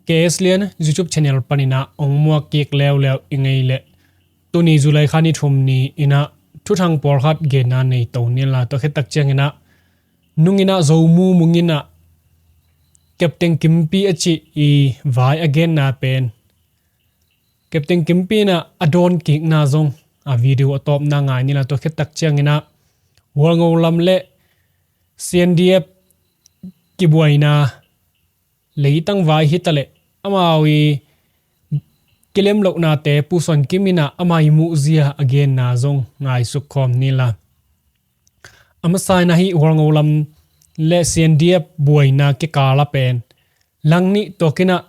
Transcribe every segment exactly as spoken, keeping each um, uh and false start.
K S Lian YouTube channel panin ah hong muak kik leuleu i ngei leh, tuni July kha ni thum ni-in ah thuthang pawlkhat genna nei to ni la. Tua khit tak ciangin ah nungin ah Zo Mu Mung in ah Captain Kimpi a cih i vai a genna pen, Captain Kimpi in ah a dawn kikna zong a video a tawpna ngai ni la. Tua khit tak ciangin ah Hualngo lam le C N D F kibuaina leitang vai hi ta leh, amau i kilem lohnate Pu Suan Kim in ah amah i muhzia a genna zong ngaisuk khawm ni la. A masa in ah hih Hualngo lam le C N D F buaina kikal a pen, lang nih tuakin ah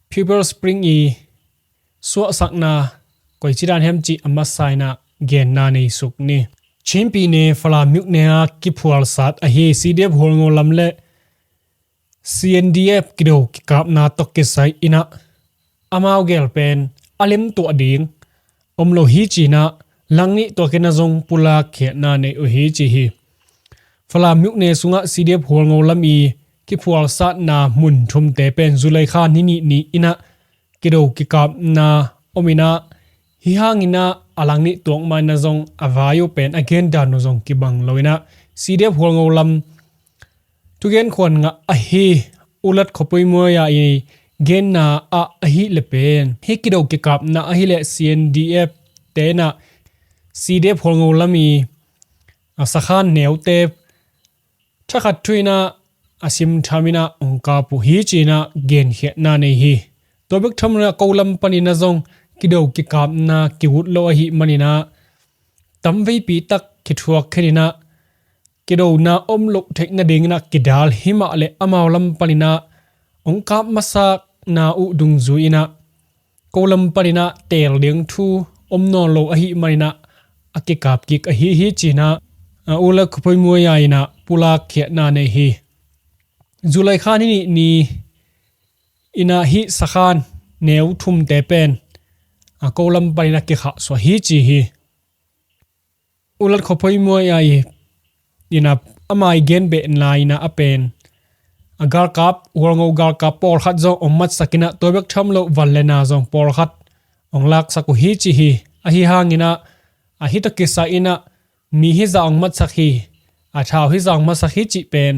People's Spring i suahsakna koici dan hiam cih a masa in ah genna nei suk ni. Chin pyine Falam myone ah kiphualsat ahi C D F Hualngo lam le C N D F kido kikapna tawh kisai in ah amau gel pen a lemtuah ding om lo hi ci-in ah lang nih tuakin ah zong pulak khiatna nei uh hi ci hi. Falam myone sungah C D F Hualngo lam i kiphualsatna mun thumte pen July kha ni nih ni-in ah kido kikapna om in ah, hih hangin ah a lang nih tuak ma-in ah zong a vai uh pen a gen dan uh zong kibang lo in ah, C D F Hualngo lam thugen khuan ngah ahi U Lat Khua Pui Muai a i genna ah ahih leh pen, hih kido kikapna ahih leh C N D F te in ah C D F Hualngo lam i a sakhan neute thakhat thu in ah a simtham in ah hong kap uh hi ci-in ah genkhiatna nei hi. Tua bek tham lo in ah ko lam panin ah zong kido kikapna kigut lo ahih manin ah tamveipi tak kithuak khen in ah kidona om loh theih nadingin ah kidal hi mah leh amau lam panin ah hong kap masakna uh dungzui in ah ko lam panin ah teel ding thu om nawn lo ahih manin ah a kikap kik ahi hi ci-in ah, a, U Lat Khua Pui Muai a in ah pulak khiatna nei hi. July kha ni nih ni-in ah hih sakhan neu thumte pen, a, ko lam panin ah kikhahsuah hi ci hi. U Lat Khua Pui Muai a i in ah amah i gen behna in ah a pen, a, galkap, Hualngo galkap pawlkhat zong hong matsak in ah tua bek tham lo van le na zong pawlkhat hong laksak uh hi ci hi. Ahi hangin ah, a, hih tawh kisai in ah mi hizah hong matsak hi, a, thau hizah hong matsak hi cih pen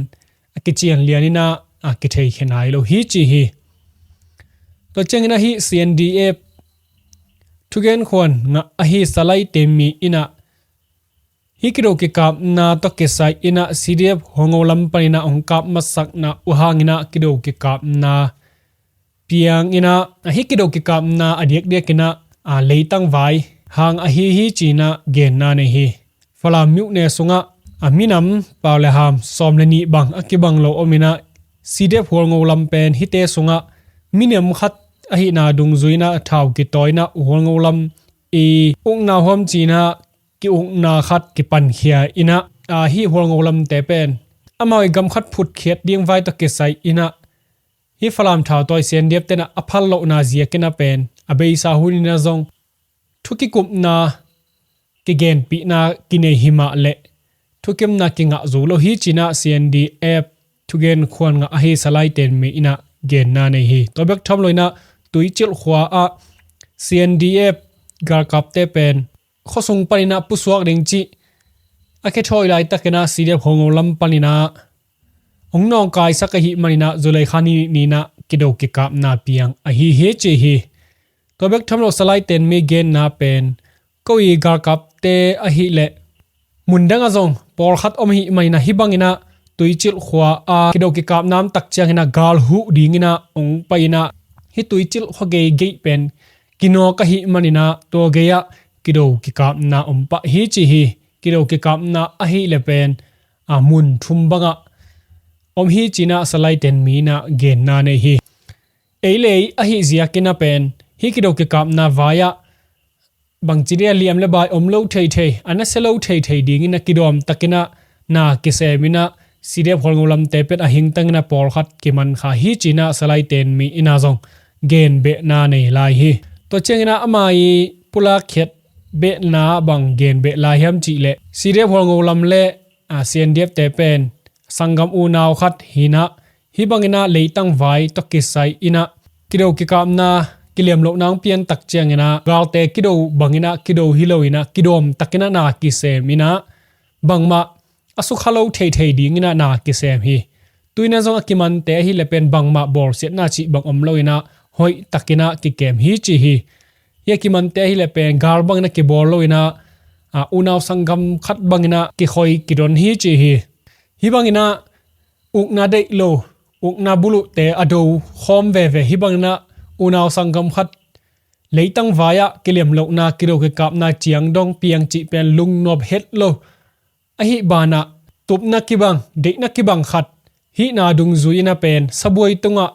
a kician lian in ah a kitheikhia nai lo hi ci hi. Tua ciangin ah hih C N D F thugen khuan ngah ahi Salai Tenmi in ah hih kido kikapna tawh kisai in ah C D F Hualngo lam panin ah hong kap masakna uh hangin ah kido kikapna piang in ah, a, hih kido kikapna a diakdiak in ah, a, leitang vai hang ahi hi ci-in ah genna nei hi. Falam myone sungah, a, minam pau le ham sawm le nih bang a kibang lo om in ah, C D F Hualngo lam pen hihte sungah minam khat ahihna dungzui in ah thau kitawi in ah Hualngo lam i ukna huam ci-in ah ki-ukna khat kipankhia in ah, a, hih Hualngo lamte pen amau i gam khat phutkhiat ding vai tawh kisai in ah hih Falam thautawi C N D F te in ah a phal lohna ziak in ah pen a beisa hun in ah zong thu kikupna kigenpihna kinei hi mah leh thukimna kingah zo lo hi ci-in ah C N D F thugen khuan ngah ahi Salai Tenmi in ah genna nei hi. Tua bek tham lo in ah Tuicilh khua ah C N D F galkapte pen khuasung panin ah pusuak ding cih a kithawi laitakin ah C D F Hualngo lam panin ah hong nawngkaisak ahih manin ah July kha ni nih ni-in ah kido kikapna piang ahi hi ci hi. Tua bek tham lo Salai Tenmi genna pen, ko i galkapte ahih leh mundang ah zong pawlkhat om ahih manin ah hih bangin ah Tuicilh khua a kido kikapna om tak ciangin ah gal huh dingin ah hong pai in ah hih Tuicilh khua gei gei pen kinawk ahih manin ah tua gei ah kido kikapna om pah hi ci hi. Kido kikapna ahih leh pen, a, mun thum bangah om hi ci-in ah Salai Tenmi in ah genna nei hi. Ei le ei ahih ziakin ah pen hih kido kikapna vai ah bangci dia liam le bai om lo theithei, a nasia lo theithei dingin ah kidawm takin ah na kisem in ah C D F Hualngo lamte pen a hingtangin ah pawlkhat kiman kha hi ci-in ah Salai Tenmi in ah zong genbehna nei lai hi. Tua ciangin ah amah i pulak khiat behna bang genbeh lai hiam cih leh C D F Hualngo lam le, a, C N D F te pen sanggam unau khat hi-in ah Hih bangin ah leitang vai tawh kisai in ah kido kikapna kiliamlohna hong piantak ciangin ah galte kido bangin ah kido hi loin ah kidawm takin ah na kisem in ah bangmah a sukha lo theithei dingin ah na kisem hi. Tuina zong a kimante ahih leh pen bangmah bawlsiatna cih bang om loin ah hoih takin ah kikem hi ci hi. Hih a kimante ahih leh pen gal bangin ah kibawl loin ah, ah, unau sanggam khat bangin ah kikhoi kidon hi ci hi. Hih bangin ah ukna deih lo, ukna buluhte a do khawm veve hih bangin ah unau sanggam khat leitang vai-ah kiliamlohna kido kikapna ciang dong piang cih pen lungnop het lo. Ahih banah tupna kibang, deihna kibang khat hihna dungzui in ah pen sabuai tungah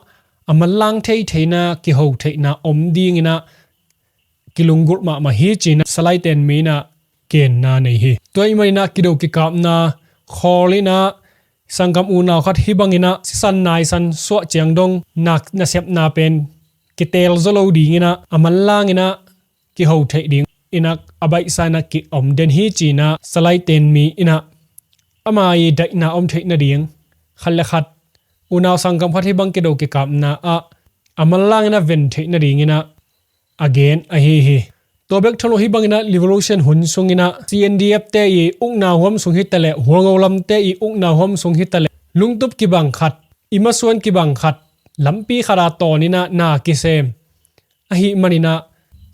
a manlang theitheina kiho theihna om dingin ah kilunggulh mahmah hi ci-in ah Salaiten mi in ah genna nei hi. Tua ahih manin ah kido kikapna khawl in ah sanggam unau khat hih bangin ah sisan naisan suah ciang dong na, nasepna pen kiteel zaw lo dingin ah a manlang in ah kiho theih dingin ah a baihsa in ah kiom den hi ci-in ah Salaiten mi in ah ama ii daihna om theih nading khat le khat unau sanggam khat hih bang kido kikapna ah a manlang in ah ven theih nadingin ah a gen ahi hi. Tua bek tho lo hih bangin ah revolution hun sungin ah C N D F te ii ukna huam sung hi taleh, Hualngo lamte ii ukna huam sung hi taleh, lungtup kibang khat, i masuan kibang khat, lampi khat a tawnin ah na kisem ahih manin ah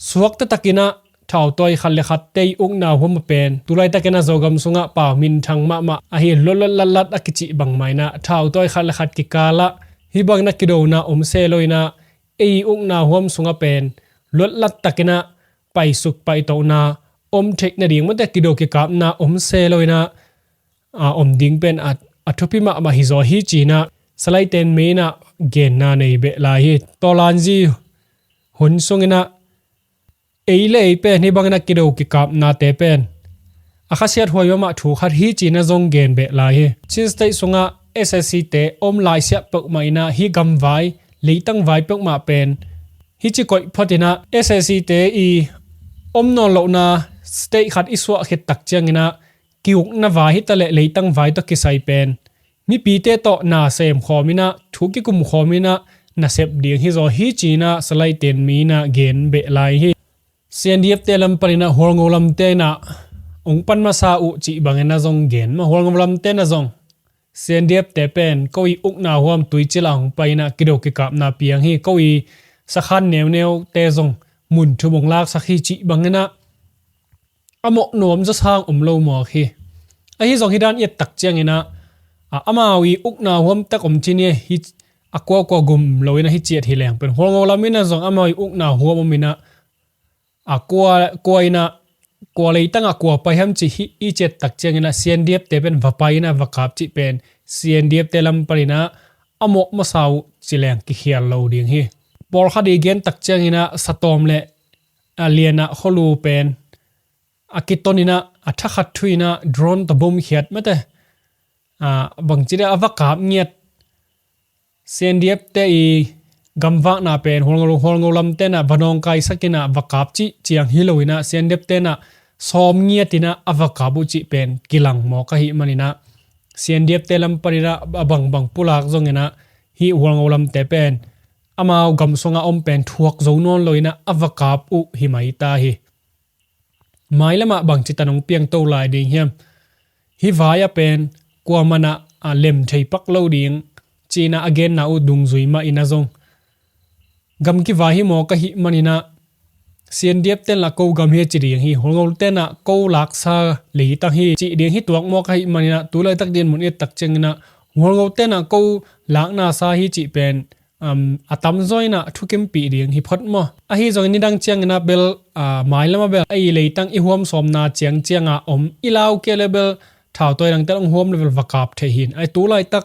suakta takin ah thautawi khat le khatte ii ukna huam a pen tu laitakin ah Zogam sungah pau minthang mahmah ahi, luat luat lat lat a kicih bangmah in ah thautawi khat le khat kikal ah hih bangin ah kidona om se loin ah ei ukna huam sungah pen luat lat takin ah paisuk paitohna om theih nading, mate, kido kikapna om se loin ah, a, om ding pen a, a thupi mahmah hi zaw hi ci-in ah Salaiten mi in ah genna nei beh lai hi. Tawlanzi hun sungin ah ei le ei pen hih bangin ah kido kikapnate pen a khasiat huai mahmah thu khat hi ci-in ah zong gen beh lai hi. Chin State sungah S A C te om laisiah peuhmah in ah hih gamvai, leitang vai peuhmah pen hih ci koih photin ah S A C te ii om nawn lohna state khat i suah khit tak ciangin ah kiukna vai hi taleh leitang vai tawh kisai pen mipite tawh na sem khawmin ah, thu kikum khawmin ah nasep ding hi zaw hi ci-in ah Salaiten mi in ah gen beh lai hi. C N D F te lam panin ah Hualngo lamte in ah hong pan masa uh cih bangin ah zong gen mah, Hualngo lamte in ah zong C N D F te pen ko ii ukna huam tui cil ah hong pai in ah kido kikapna piang hi, ko ii sakhan neuneute zong mun thum hong laksak hi cih bangin ah a mawh nuam zawsang om lo mawk hi. Ahi zong hih dan i et tak ciangin ah, a, amau ii ukna huam tak om cin hi, hih a kuakua gum loin ah hih ciat hi leng pen Hualngo lam in ah zong amau ii ukna huam om in ah, a kua, kua in ah, kua leitang ah kua pai hiam cih hih i ciat tak ciangin ah C N D F te pen va pai in ah va kap cih pen C N D F te lam panin ah a mawh masa uh ci leng kikhial lo ding hi. Pawlkhat ii gen tak ciangin ah satawm le a lian ah khualu pen a kiton in ah a thakhat thu in ah drone tawh bomkhiat, mate, a, bangci deh a va kap ngiat. C N D F te ii gamvakna pen Hualngo, Hualngo lamte in ah va nawngkaisak in ah va kap cih ciang hi loin ah C N D F te in ah sawm ngiat in ah a va kap uh cih pen kilang mawk ahih manin ah C N D F te lam panin ah a bangbang pulak zongin ah hih Hualngo lamte pen amau gam sungah om pen thuak zo nawn loin ah a va kap uh hi mai ta hi. Mailamah bangci tan hong piangto lai ding hiam? Hih vai-ah pen kuamah in ah, a, lem thei pak lo ding ci-in ah a genna uh dungzui mah in ah zong gam kivai hi mawk ahih manin ah C N D F te in lah ko gam hi a ci ding hi, Hualngo te in ah ko laksa leitang hi cih ding hi tuak mawk ahih manin ah tu laitak dinmun i et tak ciangin ah Hualngo te in ah ko lakna sa hi cih pen um, a tamzaw in ah thukimpih ding hi phot maw? Ahi zongin nidang ciangin ah bel, ah, mailam ah bel a i leitang i huam sawmna ciangciang ah om i lau kei le bel thautawi dangte hong huam le bel va kap thei hi. A i tu laitak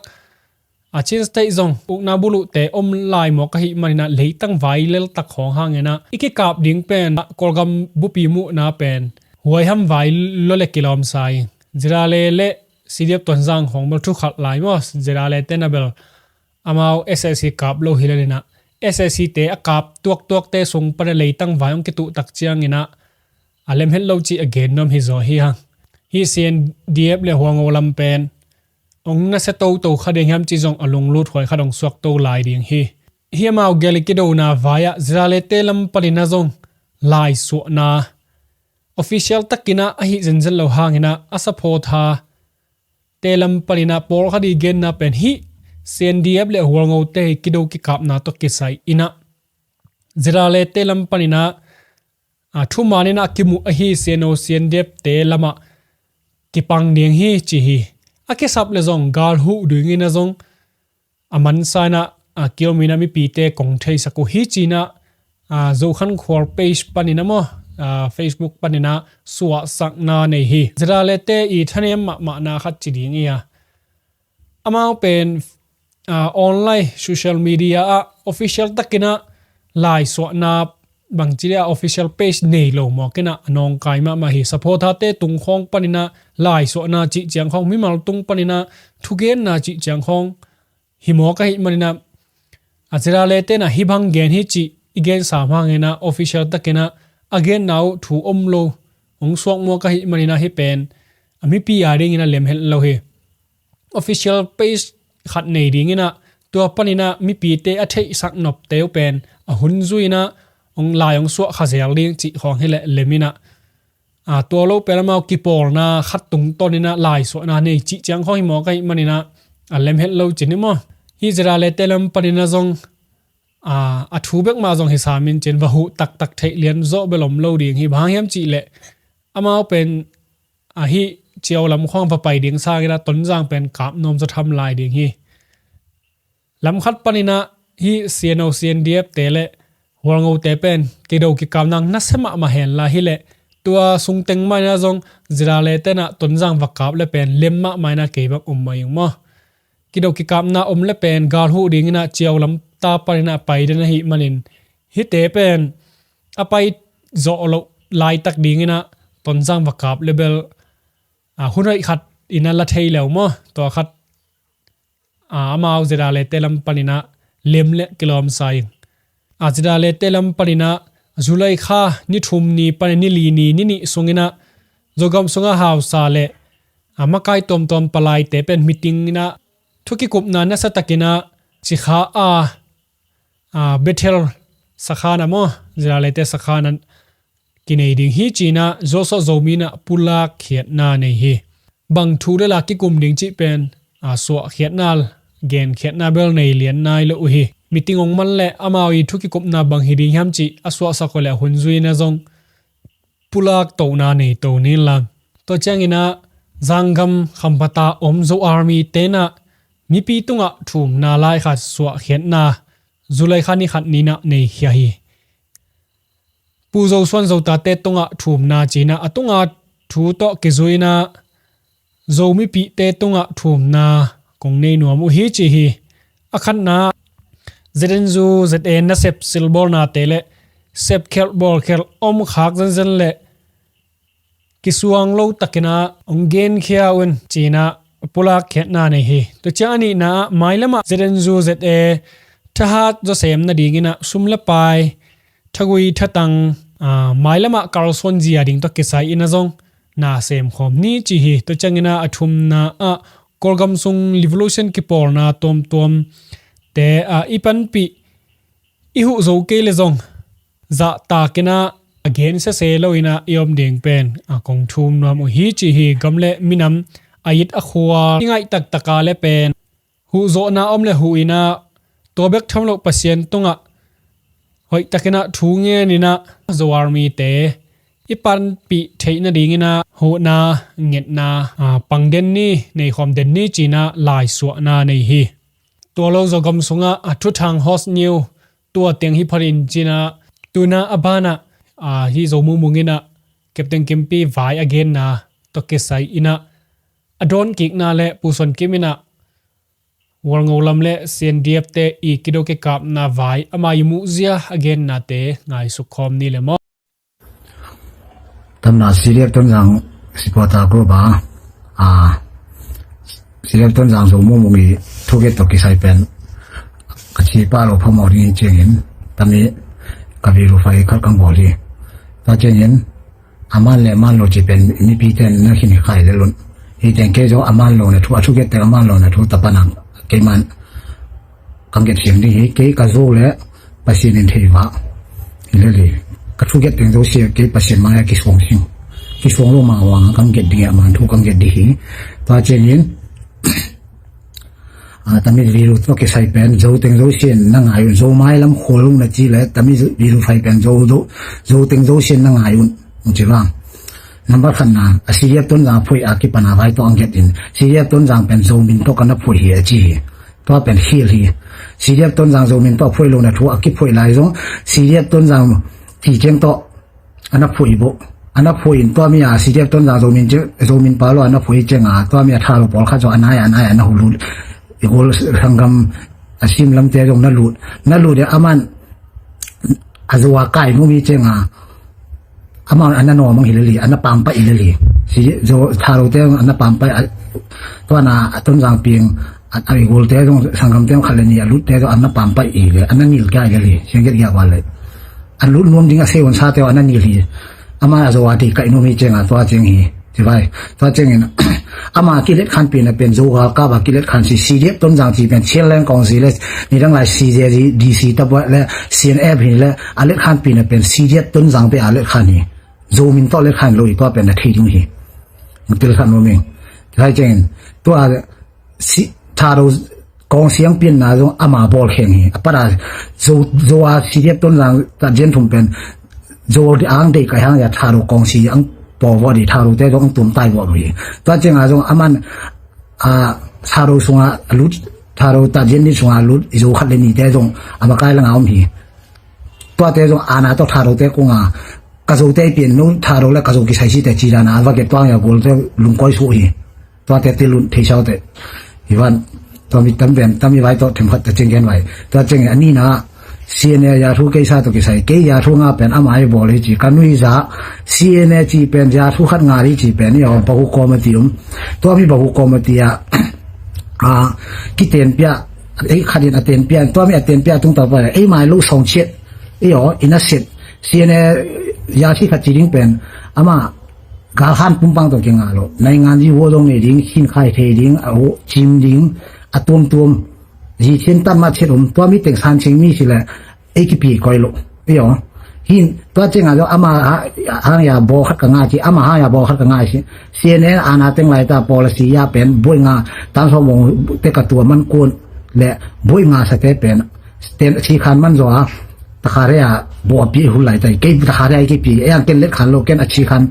a Chin State zong ukna buluhte om lai mawk ahih manin ah leitang vai leltak khawng hangin ah i kikap ding pen ah Kawlgam bupi muhna pen huaiham vai lua le kilawm sa hi. Zirale le C D F Tonzang khawng bel thu khat lai maw? Zirale te in ah bel amau S A C kap lo hi lel in ah S A C te a kap tuaktuakte sung pan ah leitang vai hong kituh tak ciangin ah a lem het lo cih a gen nuam hi zaw hi hang. Hih C N D F le Hualngo lam pen hong nasia toto kha ding hiam cih zong a lunglut huai khat hong suakto lai ding hi. Hih amau gel i kidona vai-ah ZRA-te lam panin ah zong laisuahna official takin ah ahi zenzen lo hangin ah a supporter-te lam panin ah pawlkhat i genna pen hih C N D F le Hualngote i kido kikapna tawh kisai in ah ZRA-te lam panin ah a thuman in ah kimuh ahi C N O C N D F-te lamah kipang ding hi ci hi. A kisap le zong gal huh dingin ah zong a mansa in ah a kiomin ah mipite kong theisak uh hi ci-in ah, a, Zokhankhual page panin ah maw, a, Facebook panin ah suahsakna nei hi. ZRA-te i thanem mahmahna khat ci ding hi a, amau pen, a, online social media ah official takin ah laisuahna bangci dia official page nei lo mawk in ah a nawngkai mahmah hi. Supporter-te tung khawng panin ah laisuahna cih ciang khawng, mimal tung panin ah thugenna cih ciang khawng hi mawk ahih manin ah, a, ZRA-te in ah hih bang gen hi cih i gen sam hangin ah official takin ah a genna uh thu om lo hong suak mawk ahih manin ah hih pen a mipi a dingin ah lem het lo hi. Official page khat nei dingin ah tua panin ah mipite a theihsak nopte uh pen a hun zui in ah hong lai hong suah kha zel ding cih khawng hi leh lem in ah, a, tua lo pen amau kipawlna khat tungtawn in ah laisuahna nei cih ciang khawng hi mawk ahih manin ah a lem het lo cin hi maw. Hih ZRA-te lam panin ah zong, a, a thu bek mah zong hi sam in cin, va huh taktak theih lian zawh bel om lo ding hi. Bang hang hiam cih leh amau pen, a, hih Ciau lam khawng va pai ding sangin ah Tonzang pen kap nuam zaw tham lai ding hi. Lam khat panin ah hih C N O C N D F-te le Hualngote pen kido kikapna nasia mahmah hen la hi leh, tua sung teng mah in ah zong ZRA-te in ah Tonzang va kap le pen lem mahmah in ah kei bang um mah ing maw. Kido kikapna om le pen gal huh dingin ah Ciau lam ta panin ah pai den ahih manin hihte pen a pai zawh loh laitak dingin ah Tonzang va kap le bel, a, hun hoih khat in ah la thei lo maw. Tua khat, a, amau ZRA-te lam panin ah lem le kilawm sa ing. A, ZRA-te lam panin ah July kha ni thum ni panin ni li ni, ni nih sungin ah Zogam sungah hausa le, a, makai tuamtuam palaite pen meeting in ah thu kikupna nasia takin ah Cikha a, a, Bethel sakhan ah maw, ZRA-te sakhan ah kinei ding hi ci-in ah Joshua Zomi in ah pulak khiatna nei hi. Bang thu le la kikum ding cih pen, a, suahkhiatna, genkhiatna bel nei lian nai lo uh hi. Meeting hong man le amau i thu kikupna bang hi ding hiam cih a suahsak uh le a hun zui in ah zong pulak tohna nei to ni in la. Tua ciangin ah Zanggam khampata om Zo Army-te in ah mipi tungah thumna lai khat suahkhiatna July kha ni khat ni-in ah nei khia hi. Pu Zo Suan Zo Tate tungah thumna ci-in ah a tunga thu tawh kizui in ah Zo mipite tungah thumna kong nei nuam uh hi ci hi. A khatna, Z N U Z A nasep silbawlnate le sepkhelh bawlkhelh om khak zenzen le kisuang lo takin ah hong genkhia un ci-in ah pulak khiatna nei hi. Tua ciang a nihna ah mailamah Z N U Z A thahat zawsem nadingin ah sum le pai, thagui thatang, aa, mailamah kalsuan zia ding tawh kisai in ah zong na sem khawm ni ci hi. Tua ciangin ah a thumna ah Kawlgam sung revolution kipawlna tuamtuamte, aa, i panpih i huh zo kei le zong zahtakin ah a gen sese lo in ah i om ding pen, aa, kong thum nuam uh hi ci hi. Gam le minam, a it a khua i ngaih taktak a le pen huhzawhna om le huh in ah tua bek tham loh Pasian tungah hoihtakin ah thu ngen in ah Zo Army-te i panpih theih nadingin ah huhna, ngetna, aa, pang den ni, nei khawm den ni ci-in ah laisuahna nei hi. Tua lo Zogam sungah a thuthang Host New tua teng hi phan in ci-in ah tu-in ah a banah, aa, hih Zo Mung Mung in ah Captain Kimpi vai a genna tawh kisai in ah a dawnkikna le Pu Suan Kim in ah Hualngo lam le C N D F-te i kido kikapna vai ama i muhzia a gennate ngaisuk khawm ni le maw. Tamna C D F Tonzang supporter group a, a, C D F Tonzang Zo Mung Mung i thugen tawh kisai pen ka ci pah lo phamawh ding hi ciangin tami ka view fai khat kang bawl hi. Tua ciangin a man le man lo ci pen mipite in na khin hi khai lel un. Hi teng kei zong a man lo na thu, a thuget teng a man lo na thu tapanan kei man kang get siang ding hi. Kei ka zo le Pasian in thei vah hi le le. Ka thuget teng zo sia kei Pasian mai a kisuang sing. Kisuang lo ma wang kang get ding a man thu kang get ding hi. Tua ciangin a, tami viru tawh kisai pen zo teng zo sian na ngai un, zo mai lam khual ung na ci le tami viru fai pen zo zo zo teng zo sian na ngai un. Ung ci vang. Number khat na a C D F Tonzang phuai a kipana vai tawh ang get in C D F Tonzang pen zo min tawh ka na phuai hi a ci hi. Tua pen khial hi. C D F Tonzang zo min tawh phuai lo na thu a kiphuai lai zong C D F Tonzang ci ciang tawh a na phuai boh. A na phuai in tua mi a C D F Tonzang zo min ciang, zo min pa lo a na phuai ciang a tua mi a tha lo pawl khat zo a nai a nai a na hu lut. I gol sanggam a sim lamte zong na lut. Na lut a aman a zo a kai mu mi ciang a aman a na nuam ang hi le li, a na pampai hi le li. Si zo tha lo te a na pampai a, tua na a Tonzang piang a, a i gol te zong sanggam te zong khat le ni a lut te zong a na pampai hi le, a na ngil kia hi le li. Siang get kia wa le. A lut nuam ding a seiwon sa te a na ngil hi. Ama a zo a di kai nuam hi ciang a tua ciang hi. Ci vai. Tua ciangin ama kilet khan pi na pen zo gal ka ba kilet khan si C D F Tonzang ci pen Chin Land Council le ni dang lai C J D C tabua le C N F hi le a let khan pi na pen C D F Tonzang pe a let khan hi. Zo min tawh let khan lo i tua pen na thei ding hi. Mutil khan nuam ing. Ci vai ciangin tua si Thado kawng siang pianna zong ama bawl kheng hi. A pat a zo, zo a C D F Tonzang ta zian thum pen zo ang dei kai hang ya Thado kawng si ang pawl vawh di Thado te zong ang tum tai vawh hi. Tua ciang a zong aman a Thado sunga lut, Thado ta zian ni sunga lut i zo khat le ni te zong a makai langa om hi. Tua te zong ana tawh Thado te kunga ka zo te pian no Thado le ka zo kisai si te ci dana a va ke tuang ya gol te lungkoi su hi. Tua te tilun thei sau te hi van. Tua mi tam ven tam mi vai tawh them khat ta ceng gen vai. Tua ceng a ni na C N A ya thu kei sa tawh kisai kei ya thu nga pen ama ai bawl hi ci ka nui za C N A ci pen ya thu khat nga hi ci pen i aw bahu committee um. Tua mi bahu committee a a kiten pia ei khat in a ten pia tua mi a ten pia tung tau pa ei mai lo song chiat i aw in a set C N A ya thi khat ci ding pen ama galhan pumpang tawh kingah lo. Naingan zi huo zong nei ding, khin khai thei ding, a huo cim ding, a tuamtuam. Zi thian tan ma thiat um, tua mi teng san cing mi si le, ei kipi koi lo. Ei aw. Hin, tua cing a zong ama hang ya baw khat ka ngai ci, ama hang ya baw khat ka ngai ci. C N A ana teng lai ta policy ya pen, boi nga, tan so mong te ka tua man kun le, boi nga sa te pen, ten, si khan man zo a, takha rea bo a pi hun lai tai kei takha rea kei pi e ang ken let khan lo ken a chi khan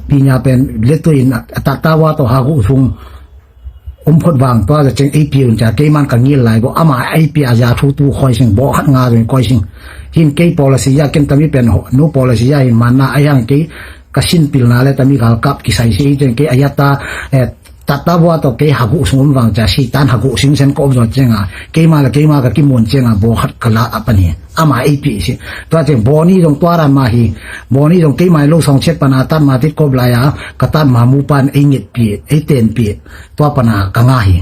pi nya pen let tu in a ta ta wa to ha gu sung um phot vang to a cheng ei pi un cha kei man ka ngil lai bo ama ei pi a ya thu tu khoi sing bo khat nga zong koi sing hin kei policy ya ken tami pen ho no policy ya hin man na a yang kei ka sin pil na le tami gal kap kisai si ei cheng kei a ya ta eh, Tata bua tawh kei haguh sung um vang cia Sitan haguh singsen ka um zaw cianga keima le keima ka kimuan cianga baw khat ka la a pan hi. Ama ei pih si tua ciang baw ni zong tua ran mah hi. Baw ni zong keima lo sawng ciat pana tat ma tit kop lai-a ka tat ma mu pan ei ngetpih ei tenpih tua pana ka nga hi.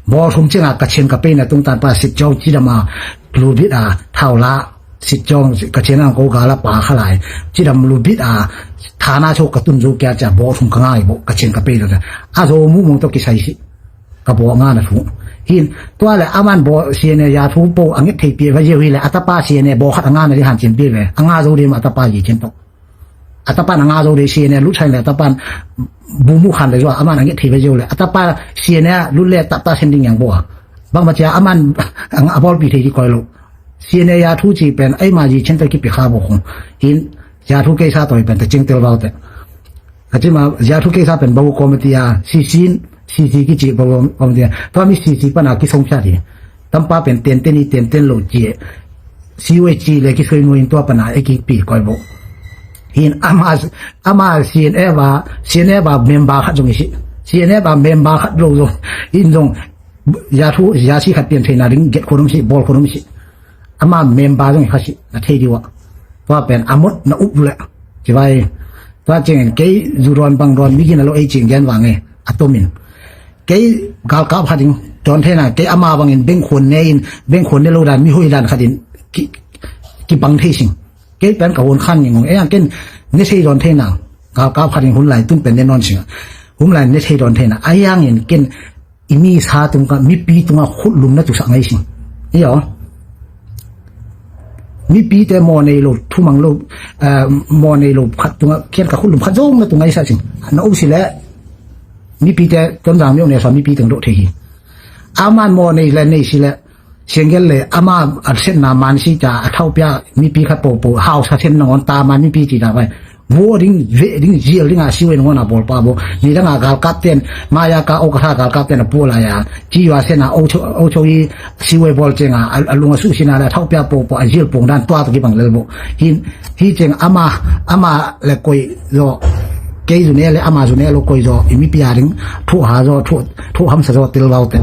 Baw thum cianga ka chian ka peina tungtan pa sitciawng cidama lubit a thau la sitciawng ka cian ang ko gala pa kha lai cidam lubit a thana cho ka tun zo kia cia baw thum ka ngai bo ka cian ka pei lo a zo mu mong to kisai si ka baw nga na thu hin tua le aman baw siane ya thu po angit thei pi va yeu hi le atapa siane baw khat anga na di han cin pi ve anga zo di ma atapa yi cin to atapan anga zo di siane lu chai le atapan bu mu khan le zo aman angit thei va yeu le atapa siane lu le tap ta sen ding yang bo bang ma cia aman a bawl pi thei di koi lo. Siane ya thu ci pen ei ma yi chen ta ki pi kha bo khong hin ya thu kei sa toi pen ta ching tel vau te. Ka ci ma ya thu kei sa pen bau committee a si sin si si ki ci bau committee a tua mi si si pana ki song pya di tampa pen ten ten i ten ten lo ci si we ci le ki soi mo in tua pana e ki pi koi bo. Hin ama ama siane ba siane ba member khat zong i si siane ba member khat lo zong in zong ya thu ya si khat pian theina ding get khonum si bol khonum si ama member zong i kha si na thei diwa tua pen amot na up le ci vai tua cengin kei zu ron bang ron mi gin a lo ei cing gen wange a tomin kei galkap khat ding ton theina kei ama bangin beng khon ne in beng khon ne lo dan mi hoi dan khat in ki ki bang thei sing kei pen ka hon khan ngong ei ang ken ne sei ron theina galkap khat ding hun lai tun pen ne non singa um lai ne thei dawn theina a hiangin ken i mi sa tung ka mipi tunga khutlum na tusak ngai sing. Iyo. Mipite maw nei lo, thumang lo, eh, maw nei lo khat tunga kian ka khutlum khat zong na tung ngai sa sing. Na um si le mipite Tonzang mi ong ne sa mipi teng do thei hi. Aman maw nei le nei si le Siangel le ama a setna man si ca a thaupia mipi khat popo hausa sen nangon ta man mipi ci ta vai. Vo ding ve ding zial ding a siwe nangon a bol pa bo. Ni dang a gal kapten maya ka o ka tha gal kapten a pu la ya. Ci yua sen a o cho o cho i siwe bol ceng a a lung a su sin a la thaupia popo a zial pong dan tua to ki bang lel bo. Hin hi ceng ama ama le koi zo. Kei zu ne le ama zu ne lo koi zo i mipi a ding thu ha zo thu thu hamsa zo til vau te.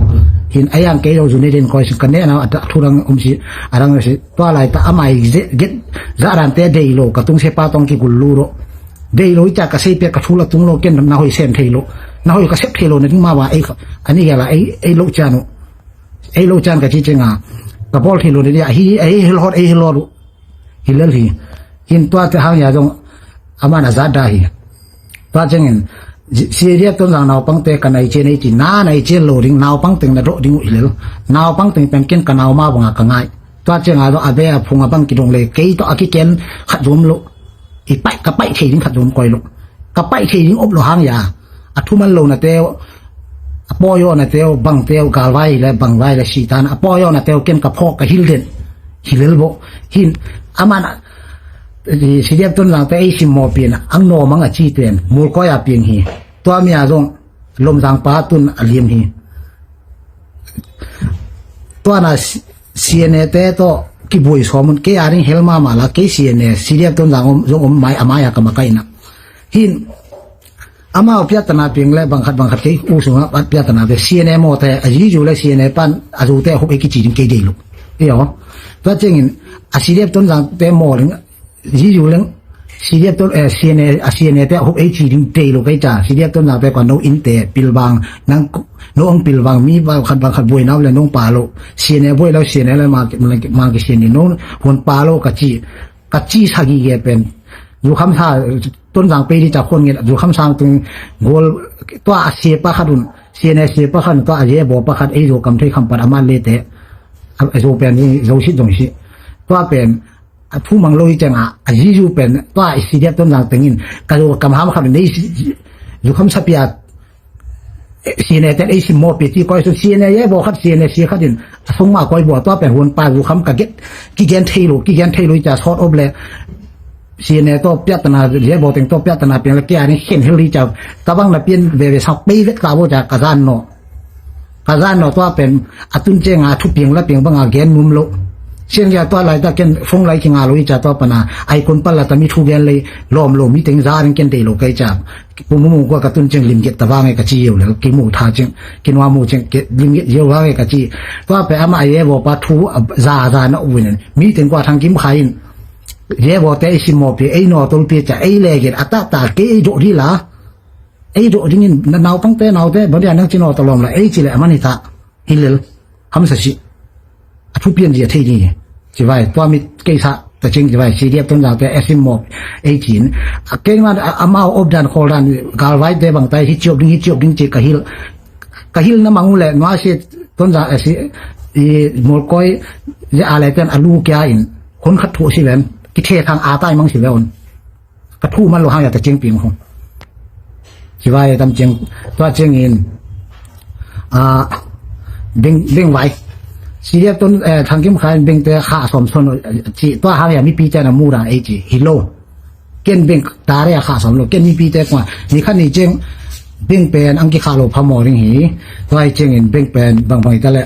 Hin a yang kei lo zu ne den koi sin ka ne na a thu dang um si a dang si tua lai ta ama i ze get za ran te dei lo ka tung se pa tong ki gul lu ro. Dei lo i ta ka sei pe ka thu la tung lo ken na hoi sem thei lo. Na hoi ka sep thei lo na ding ma wa ei kha. Ani ya la ei ei lo chan u. Ei lo chan ka ci chenga. Ka bol thei lo ne dia hi ei hil hot ei hil lo. Hi lel hi. Hin tua te hang ya zong aman a zat da hi. Tua cengin si dia Tonzang naupang te ka nai chen ei ci na nai chen lo ding naupang teng na do ding uh hi lel. Naupang teng pen ken ka nau ma banga ka ngai. Tua chenga zong a be a phung a bang ki dong le kei to a ki ken khat zom lo. I paih ka paih thei ding khat zom koi lo. Ka paih thei ding op lo hang ya. A thuman lo na teu a pawi aw na teu bang teu galvai le bangvai le sitan a pawi aw na teu ken ka phawk ka hil den. Hi lel bo hin aman si dia Tonzang te ei sim maw pian ang no mang a ci ten mul koi a pian hi. Tua mi a zong lom zang pa tun a liam hi. Tua na si- siane te to ki buai sawmun kei a ding hel ma ma la kei siane si dia Tonzang om zong om mai a mai a ka ma kai na. Hin amau piatana piang le bangkhat bangkhat kei u sunga piatana ve siane maw te a zizu le siane pan a zu te a hup ei kici ding kei dei lo. Iyo. Tua cengin a si dia Tonzang te maw ding zizu leng si dia Ton eh siane a siane te a hup ei ci ding dei lo kei ca si dia Tonzang te kwa no in te pilbang nang no ong pilbang mi bangkhat bangkhat buai nau le nong pa lo siane buai lo siane le ma ma ki siane no hon pa lo ka ci ka ci sa gi ge pen. Zu kham sa Tonzang pe di ca khon ngen zu kham sang tung gol tua a sia pa khat un sia ne sia pa khat tua a ye bo pa khat ei zo kam thei kham pat a man le te. A zo pen ni zo sit zong si tua pen a thu mang lo i ceng a a zizu pen tua a si dia Tonzang tengin ka zo kam ham khat nei zu kham sa pia. Siane ten ei sim maw pi ti koi su siane ye bo khat siane si khat in a sung ma koi bo tua pen hun pa zu kham ka get ki gen thei lo ki gen thei lo i ca sort of le siane to piatana ye bo teng to piatana piang le kia ni khen hel i ca ka bang na pian ve ve sak pei vet ka bo ca ka zan no ka zan no tua pen a tun chenga thu piang la piang banga gen mum lo. Siang ya tua lai ta ken phone lai ki nga lo i ca tua pana ai kun pal la ta mi thu gen lei lom lo mi teng za ring ken dei lo kai ca. Pu mu mu kua ka tun ceng lim get ta vang e ka ci yeu le ki mu tha ceng ki nua mu ceng ke lim get yeu vang e ka ci. Tua pe ama ye bo pa thu za za na u nen mi teng kua thang kim kha in. Ye bo te i sim mo pe ei no tol pe ca ei le get a ta ta ke ei do ri la. Ei do ding in na nau pang te nau te bo dia nang ci no ta lom la ei ci le ama ni ta. Hi lel. Hamsa si a thu pian zia thei ding hi. Ci vai tua mit keisa ta cing ci vai si diap ton zang te esim mawk ei cin. A kei man a mau op dan khol dan gal vai te bang tai hi ciop ding hi ciop ding ci ka hil. Ka hil na mang u le nua si ton zang a si i mol koi zia a le ten a lu kia in. Hun khat thu si ven ki the thang a tai mang si ve un. Ka thu man lo hang ya ta cing ping hong. Ci vai tam cing tua cing in a bing bing vai. Si dia ton thang kim khan bing te kha som son ci tua hang ya mi pi te na mu ra ei ci hi lo. Ken bing ta re kha som lo ken mi pi te kwa ni khan ni cing bing pen ang ki kha lo pha mo ring hi. Tua cing in bing pen bang bang ta le.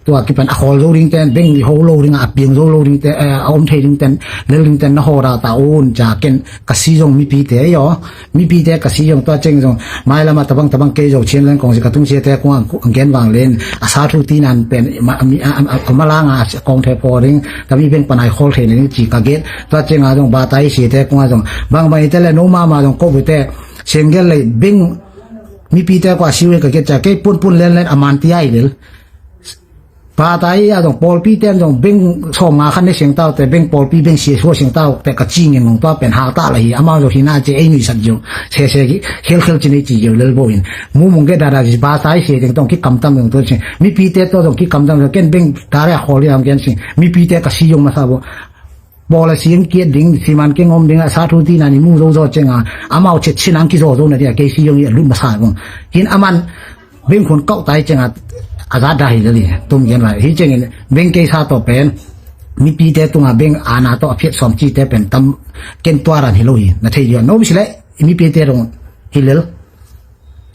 Tua kipan a khawl zo ding ten beng i ho lo ding a piang zo lo ding ten a om thei ding ten lel ding ten na ho ra ta un ca ken ka si zong mipi te aw. Mipi te ka si zong tua ceng zong mai lama tabang tabang kei zo chian leng kong si ka tung sia te kong ang gen vang len a sa thu ti nan pen ma lang a kong the pho ding ka mi beng panai khawl thei ding ci ka gen tua ceng a zong ba tai si te kong a zong bang bang i te le no ma ma zong ko bu te seng gel le beng mipi te ko a si we ka gen ca kei pun pun len len a man ti ai lel. Patai a zong pawlpi ten zong beng sawm nga khan ne siang tau te, beng pawlpi beng sia sua siang tau te ka ci ngin ngong tua pen hau ta la hi. Amau zong hi na ci ei nuisat zong sese khelkhel ci nei ci zong lel bo in. Mu mung ke dada zi patai sia teng tong ki kamtam zong to ci. Mipi te to zong ki kamtam zong ken beng tare a khol i am ken si. Mipi te ka si zong masa bo. Bawl a siang kiat ding, siman keng om ding a sa thu ti na ni mu zo zo ceng a, amau chet chin ang ki zo zo na dia, kei si yong i a lut masa bong. Hin aman beng khun kau tai ceng a, a za da hi lali, tum gen lai. Hi ceng in, beng kei sa to pen, mipi te tung a beng ana to a phiat som ci te pen, tam ken tua ran hi lo hi, na thei yo. No bi si le, mipi te rong hi lel.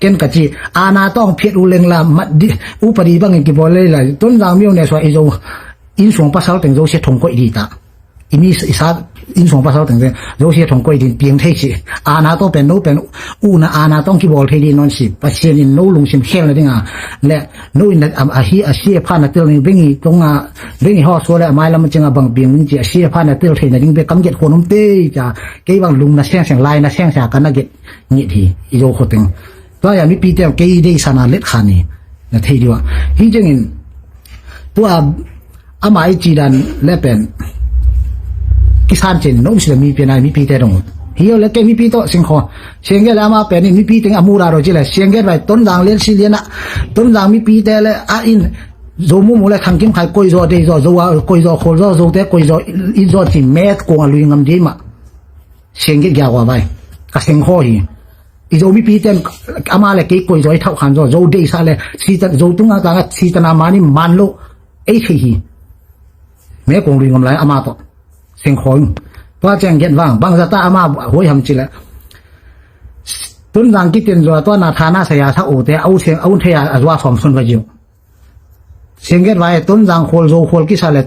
Ken ka ci, ana to ang phiat u leng la, mat di, u pa di bang in ki bawl lei lai, tun zang miu ne sua i zo, in suang pasal teng zo sia thong koi di ta. I mi i sa in suang pasal teng zo sia thong koi din piang thei si. Ana to pen no pen u na ana tong ki bawl thei di non si. Pasian in no lungsim khel na ding a. Le no in a hi a sia pha na tel ni bengi tong a bengi ho so le mai lam ching a bang piang ni ci a sia pha na tel thei na ding be kam get khon um te cha. Kei bang lung na seng seng lai na seng sa ka na get ni thi i zo kho teng. Tua ya mipi te kei dei sana let kha ni. Na thei di wa. Hi jeng in tua ama i ci dan le pen kisan chin no si le mipi na mipi te dong. Hi yo le ke mipi to sing kho. Sing ge le ama pen ni mipi teng amu ra ro ci le sing ge bai ton dang len si len a ton dang mipi te le a in zo mu mu le thang kim khai koi zo dei zo zo a koi zo khol zo zo te koi zo in zo ci met kong a lui ngam di ma. Sing ge gya wa bai ka sing kho hi. I zo mipi ten ama le kei koi zo i thau khan zo zo dei sa le si tan zo tung a tang a si tan a mani man lo. Ei thei hi. Me kong lui ngam lai ama to. Seng khoi. Tua cheng gen vang bang za ta ama hoi ham ci le. Tun zang ki ten zo tua na thana saya sa u te au seng au thei a zua som sun va jiu. Seng gen vai tun zang khol zo khol ki sa le.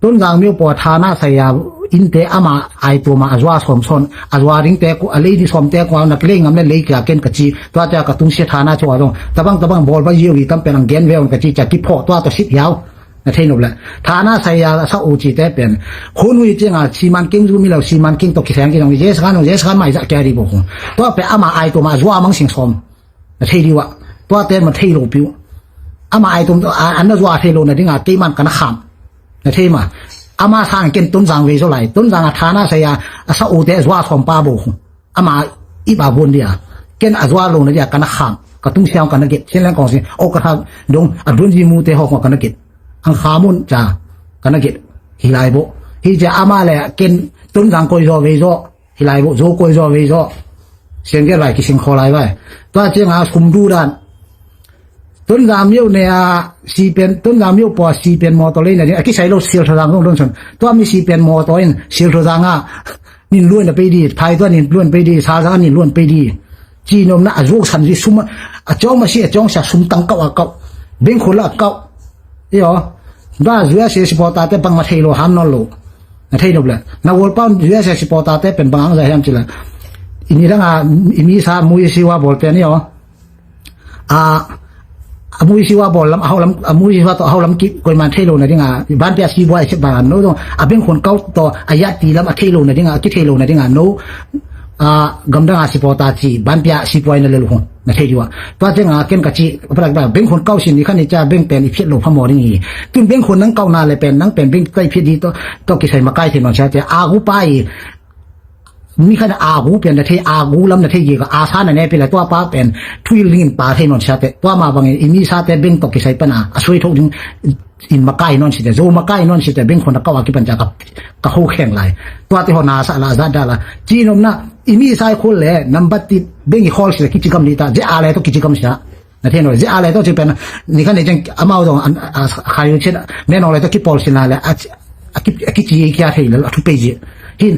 Tun zang miu po thana saya in te ama ai tu ma a zua som son a zua ring te ku a lei di som te ku na lei ngam le lei kia ken ka ci tua tia ka tung sia thana chua zong tabang tabang bol va jiu i tam pen ang gen ve on ka ci cha ki pho tua to sit yau. Na thei nop le thana saya sa u ci te pen khun hui ceng a siman keng zu mi lo siman keng to ki seng ki zong yes kan yes kan mai za kia di bo khun tua pe ama ai tu ma zua mang sing som. Na thei di wa tua te ma thei lo piu ama ai tu an na zua thei lo na ding a kei man ka na kham. Na thei ma ama sang ken tun zang ve zo lai tun zang a thana saya a sa u te zua som pa bo khun. Ama i ba bon dia ken a zua lo na dia ka na kham ka tung siang ka na get sin leng kong sin o ka tha dong a dun ji mu te ho ka na get ang khamun cha ka na get hi lai bo hi ja ama le ken tun zang koi zo ve zo hi lai bo zo koi zo ve zo seng ge lai ki sing kho lai vai tua cheng a sum du dan Tun zang miu ne a si pen tun zang miu po a si pen motor lei na ding a kisai lo sil tho zang zong don son tua mi si pen motor in sil tho zang a nin luan a pei di thai tua nin luan pei di sa zang a nin luan pei di ci nom na a zuak san zi sum a cawng ma si a cawng sia sum tang kau a kau beng khul a kau io da zua si si po ta te bang ma thei lo ham non lo na thei nop le na wol pau zua si si po ta te pen bang ang za hiam ci la ini dang a ini sa mui si wa bol te ni io a a mui siwa bol lam a hau lam a mui siwa to a hau lam ki koi man thei lo na ding a ban pia si buai se ban no dong a beng khon kau to a ya ti lam a thei lo na ding a ki thei lo na ding a no a gam dang a si po ta ci ban pia si buai na le lu na thei diwa to a teng a ken ka ci a prak ba beng khon kau sin ni khan ni cha beng pen i phiat lo pha mo ding hi tun beng khon nang kau na le pen nang pen beng kai phiat di to to ki sai ma kai thei no cha te a gu pai mi khan a gu pian na thei a gu lam na thei gi ka a sa na ne pi la tua pa pen thui lingin pa thei non sa te tua ma bangin i mi sa te beng to kisai pana a sui tho ding in makai non si te zo makai non si te beng khon ka wa ki pan ja ka ka ho kheng lai tua te ho na sa la za da la ci nom na i mi sai khol le number ti beng i khol si le ki ci gam li ta je a le to ki ci gam sa Na thei no le zia le to ci pen ni khan ne jeng amau dong an a khai chen ne no le to ki pol sin la le a ki a ki ci kia thei le a thu pe ji hin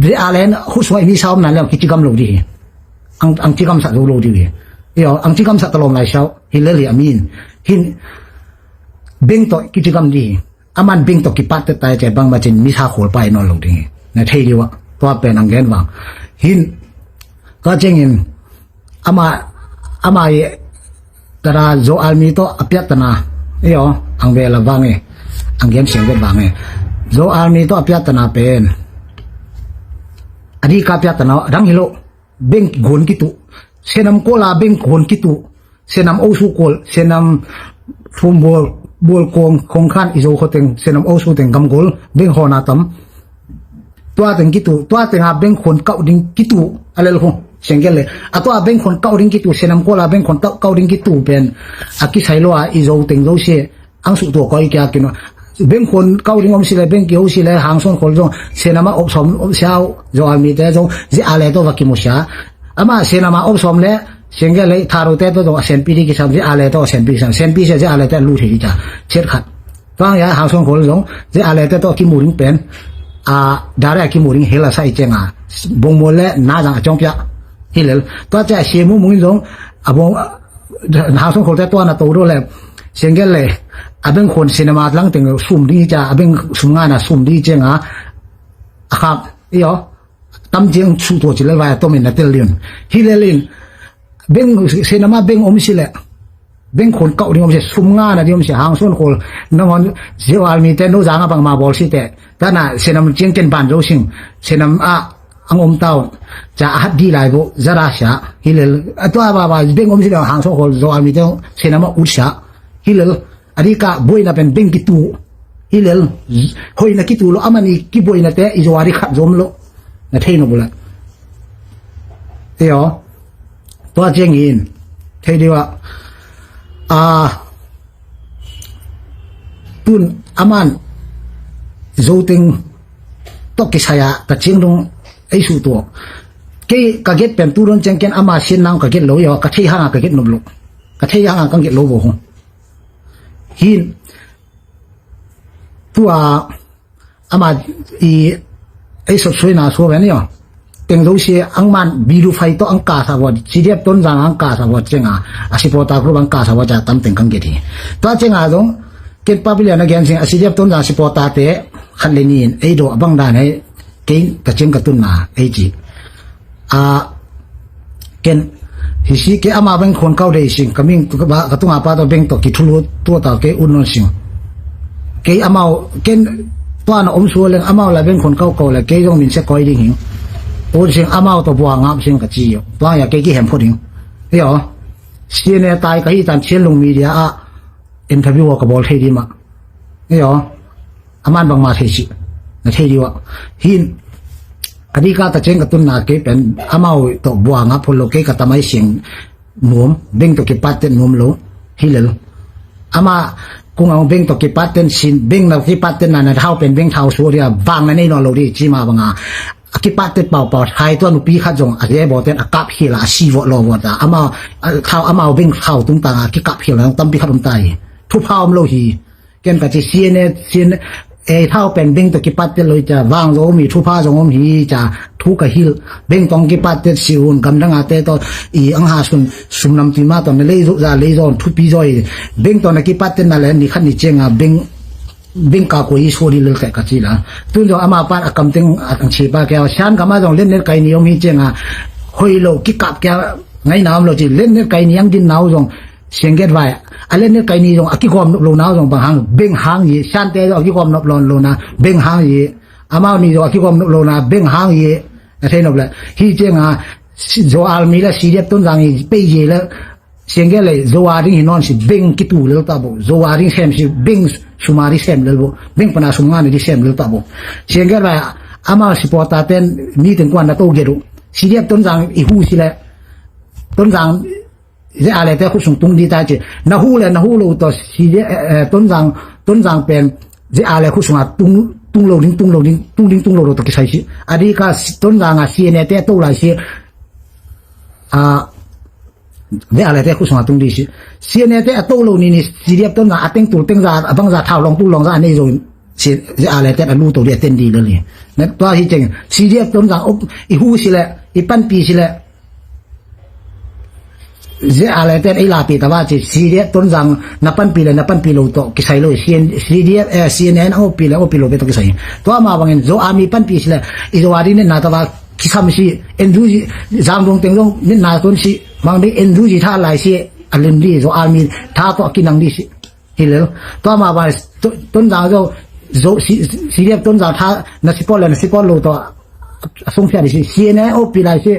zia le khu suai mi saum na le ki ci gam lo di hi ang ang ci gam sa lo lo di hi yo ang ci gam sa ta lom lai sau hi le li amin hin beng to ki ci gam di hi aman beng to kipat te tai che bang ma chin mi sa khol pai non lo ding na thei di wa tua pen ang gen wang hin ka cheng in ama ama i tara zo almi to apiat tana io ang ve la wang e ang gen siang ve wang e zo almi to apiat tana pen adi ka piat tana dang hilo beng gon kitu senam kola beng gon kitu senam osu kol senam thumbol Bual kong, kong khan i Zo khua teng, Senam osu teng gamgol beng hawna tam. Tua teng kitu, tua tenga beng khuan kauh ding kitu a lel khu. Sengkel le. A tua beng khuan kauh ding kitu, Senam kuala beng khuan kauh, kauh ding kitu pen a kisai lo a i Zo teng Zo sia ang suh tua koi kia kino. Beng khuan kauh ding om si le, beng kiho si le, Hangson khol zong Senama op som, op siau, Zo Army te zong, Ze Ale to va kimu sia. Ama Senama op som le, Sengkel le, Tharo te to zong, a Senpi di kisam, Ze Ale to, a Senpi kisam, Senpi sia, Ze Ale te lu thei di ta. Chet khat. Tuang ya, Hangson khol zong, Ze Ale te to kimu ding pen, a, dare kimu ding hela sai chenga. Bong mo le, na zang a chong pia. Hilel. Tua cha, sia mu mungin zong, a bong, Hangson khol te tua na to do le, Sengkel le, a beng khuan Senama lang teng sum di cha, a beng sum nga na sum di chenga, a khap, iyo, tam ceng su tua ci lel vai a tomin na tel liun. Hilel in, beng, Senama beng om si le, beng khuan kauh ding om si, sum nga na ding om si, Hangson khol, nangon, Zo Army te, no zanga bang ma bol si te, tana, Senam ceng ken ban zo sing, Senam a, ang om taun, cha a hat di lai bo, zara sia, hilel, a tua ba ba, beng om si le, Hangson khol, Zo Army te, Senama ut sia, hilel, a di ka, buaina pen beng kitu, hilel, hoina kitu lo, amani kibuaina te, i Zo a di khat zom lo, na thei no bula. Iyo, tua ceng in, thei di wa, a, tun, aman, Zo teng, tok kisaya, ka ceng dong, ei su tua. Kei, ka get pen tu don ceng ken, ama sien nang ka get lo, iyo, ka thei hanga ka get nop lo. Ka thei hanga ka get lo bo hong. Hin, tua, ama i, ei sop soi na so ven yo. Teng zo si ang man bidu fai to ang ka sa vot, C D F Tonzang ang ka sa vot chenga, a supporter group ang ka sa vot cha tam teng kang get hi. Tua chenga zong, ken pavilion a gen sing a C D F Tonzang supporter te, khat le nin, ei do abang dan hei, kei ka ceng ka tun na, ei ci. A, ken, hi si ke ama beng khon kau dei sing, ka ming, ka ba, ka tunga pa to beng to ki thulu tua ta ke un non sing. Kei amau, ken tua na om sua leng amau la beng khon kau kau le, kei zong min se koi ding hing. Un sing amau to bua ngap sing ka ci yo. Tua ya kei ki hem pho ding. Yo. C N A tai ka hi tan Chin Lung Media a interview ka bol thei di ma. Yo. Aman bangma thei si. Na thei di wa. Hin. A di ka ta ceng ka tun na kei pen amau to bua ngap pho lo kei ka tamai sing nuam, beng to kipat ten nuam lo, hi lel. Ama kung ang beng to kipat ten sin, beng na kipat ten na na thau pen beng thau su dia, vang na nei no lo di, ci ma banga. A kipat ten pau pau, thai tua nupi khat zong, a ze bo ten, a kap hil a, a si vo lo vo ta. Ama, a thau, ama beng thau tung ta nga, ki kap hil a, tampi khat um ta hi. Thu pha um lo hi. Ken ka ci C N A, C N A, ei thau pen beng to kipat tet loi ca, vang zong om hi, thupha zong om hi ca, thu ka hilh, beng tong kipat tet si un, gamdang a te to, i ang ha sun, sum nam tui ma to, na lei zo, za lei zon, thupi zoi, beng to na kipat tet na le, ni khat ni ciang a, beng, beng ka ko i so di lel ka ci la. Tun zong ama pan a kam teng, a ang chi pa kia, sian ka ma zong, len net kai ni om hi ciang a, hoi lo, kikap kia, ngai na om lo ci, len net kai ni ang din nau zong, Siangget vai, a len net kai ni zong, a kigawm nop lo na zong bang hang, beng hang hi, siante zong a kigawm nop lo na, beng hang hi, amau ni zong a kigawm nop lo na, beng hang hi, a thei nop le. Hi ciang a, si-, Zo Army le C D F Tonzang hi, pei hi le, siangget le, Zo a ding hi non si, beng kitu lel ta bo, Zo a ding sem si, beng sum a ding sem lel bo, beng pana sum nga ni ding sem lel ta bo. Siangget vai, amau supporter ten, mi teng kuan na to get uh. C D F Tonzang i hu si le, Tonzang, Ze a le te khut sung tung di ta ci. Na hu le, na hu lo to si de, eh, eh, Tonzang, Tonzang pen, ze a le khut sung a tung, tung lo ding, tung lo ding, tung ding, tung lo lo to kisai si. A di ka si, Tonzang a C N A te to lai si. A, ze a le te khut sung a tung di si. C N A te a to lo ni ni, C D F Tonzang a teng tul teng za, a bang za thau long tul long za a nei zo. Si, ze a le te a lu to di a ten di lo ni. Na tua hi ceng, C D F Tonzang op, i hu si le, i panpi si le, Ze a le ten ei lapi ta va ci, C D F Tonzang na panpi le na panpi lo to kisai lo, C N, C D F, eh, C N A na opi le opi lo pe to kisai. Tua ma bangin Zo Army panpi si le, i Zo a ding net na ta va kisam si, N U G, Zangdong teng zong net na ton si, bang ding N U G tha lai si, a lim di, Zo Army tha to a kinang di si. Hi lel. Tua ma bang, to, Tonzang zo, zo, si, C D F Tonzang tha, na support le na support lo to, a sung fia di si, C N A opi lai si,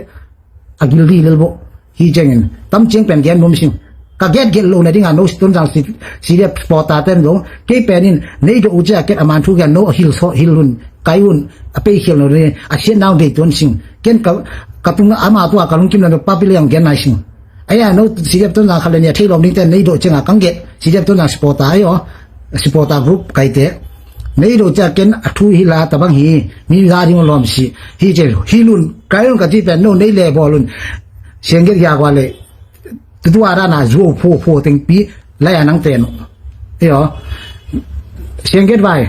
a gil di lel bo. Hi cengin, tam ceng pen gen bom sing. Ka get get lo na ding a no Tonzang si, si dia spota ten lo. Kei pen in nei do u cia ket a man thu gen no hil so hil hun kai un a pei khel no ni a sian nau dei tuan sing. Ken ka ka tung ama tua ka lungkim na no papiliang gen nai sing. Aya no si dia Tonzang khalen ya thei lo ning ten nei do cenga kang get si dia Tonzang spota ayo. Spota group kai te. Nei do cia ken a thu hi la tabang hi mi za ding lom si hi ce hi lun kai un ka ti pen no nei le bol un. Siang get ya kwa le. Tutua dana zuo pho pho teng pi lai a nang ten. Io. Siang get vai.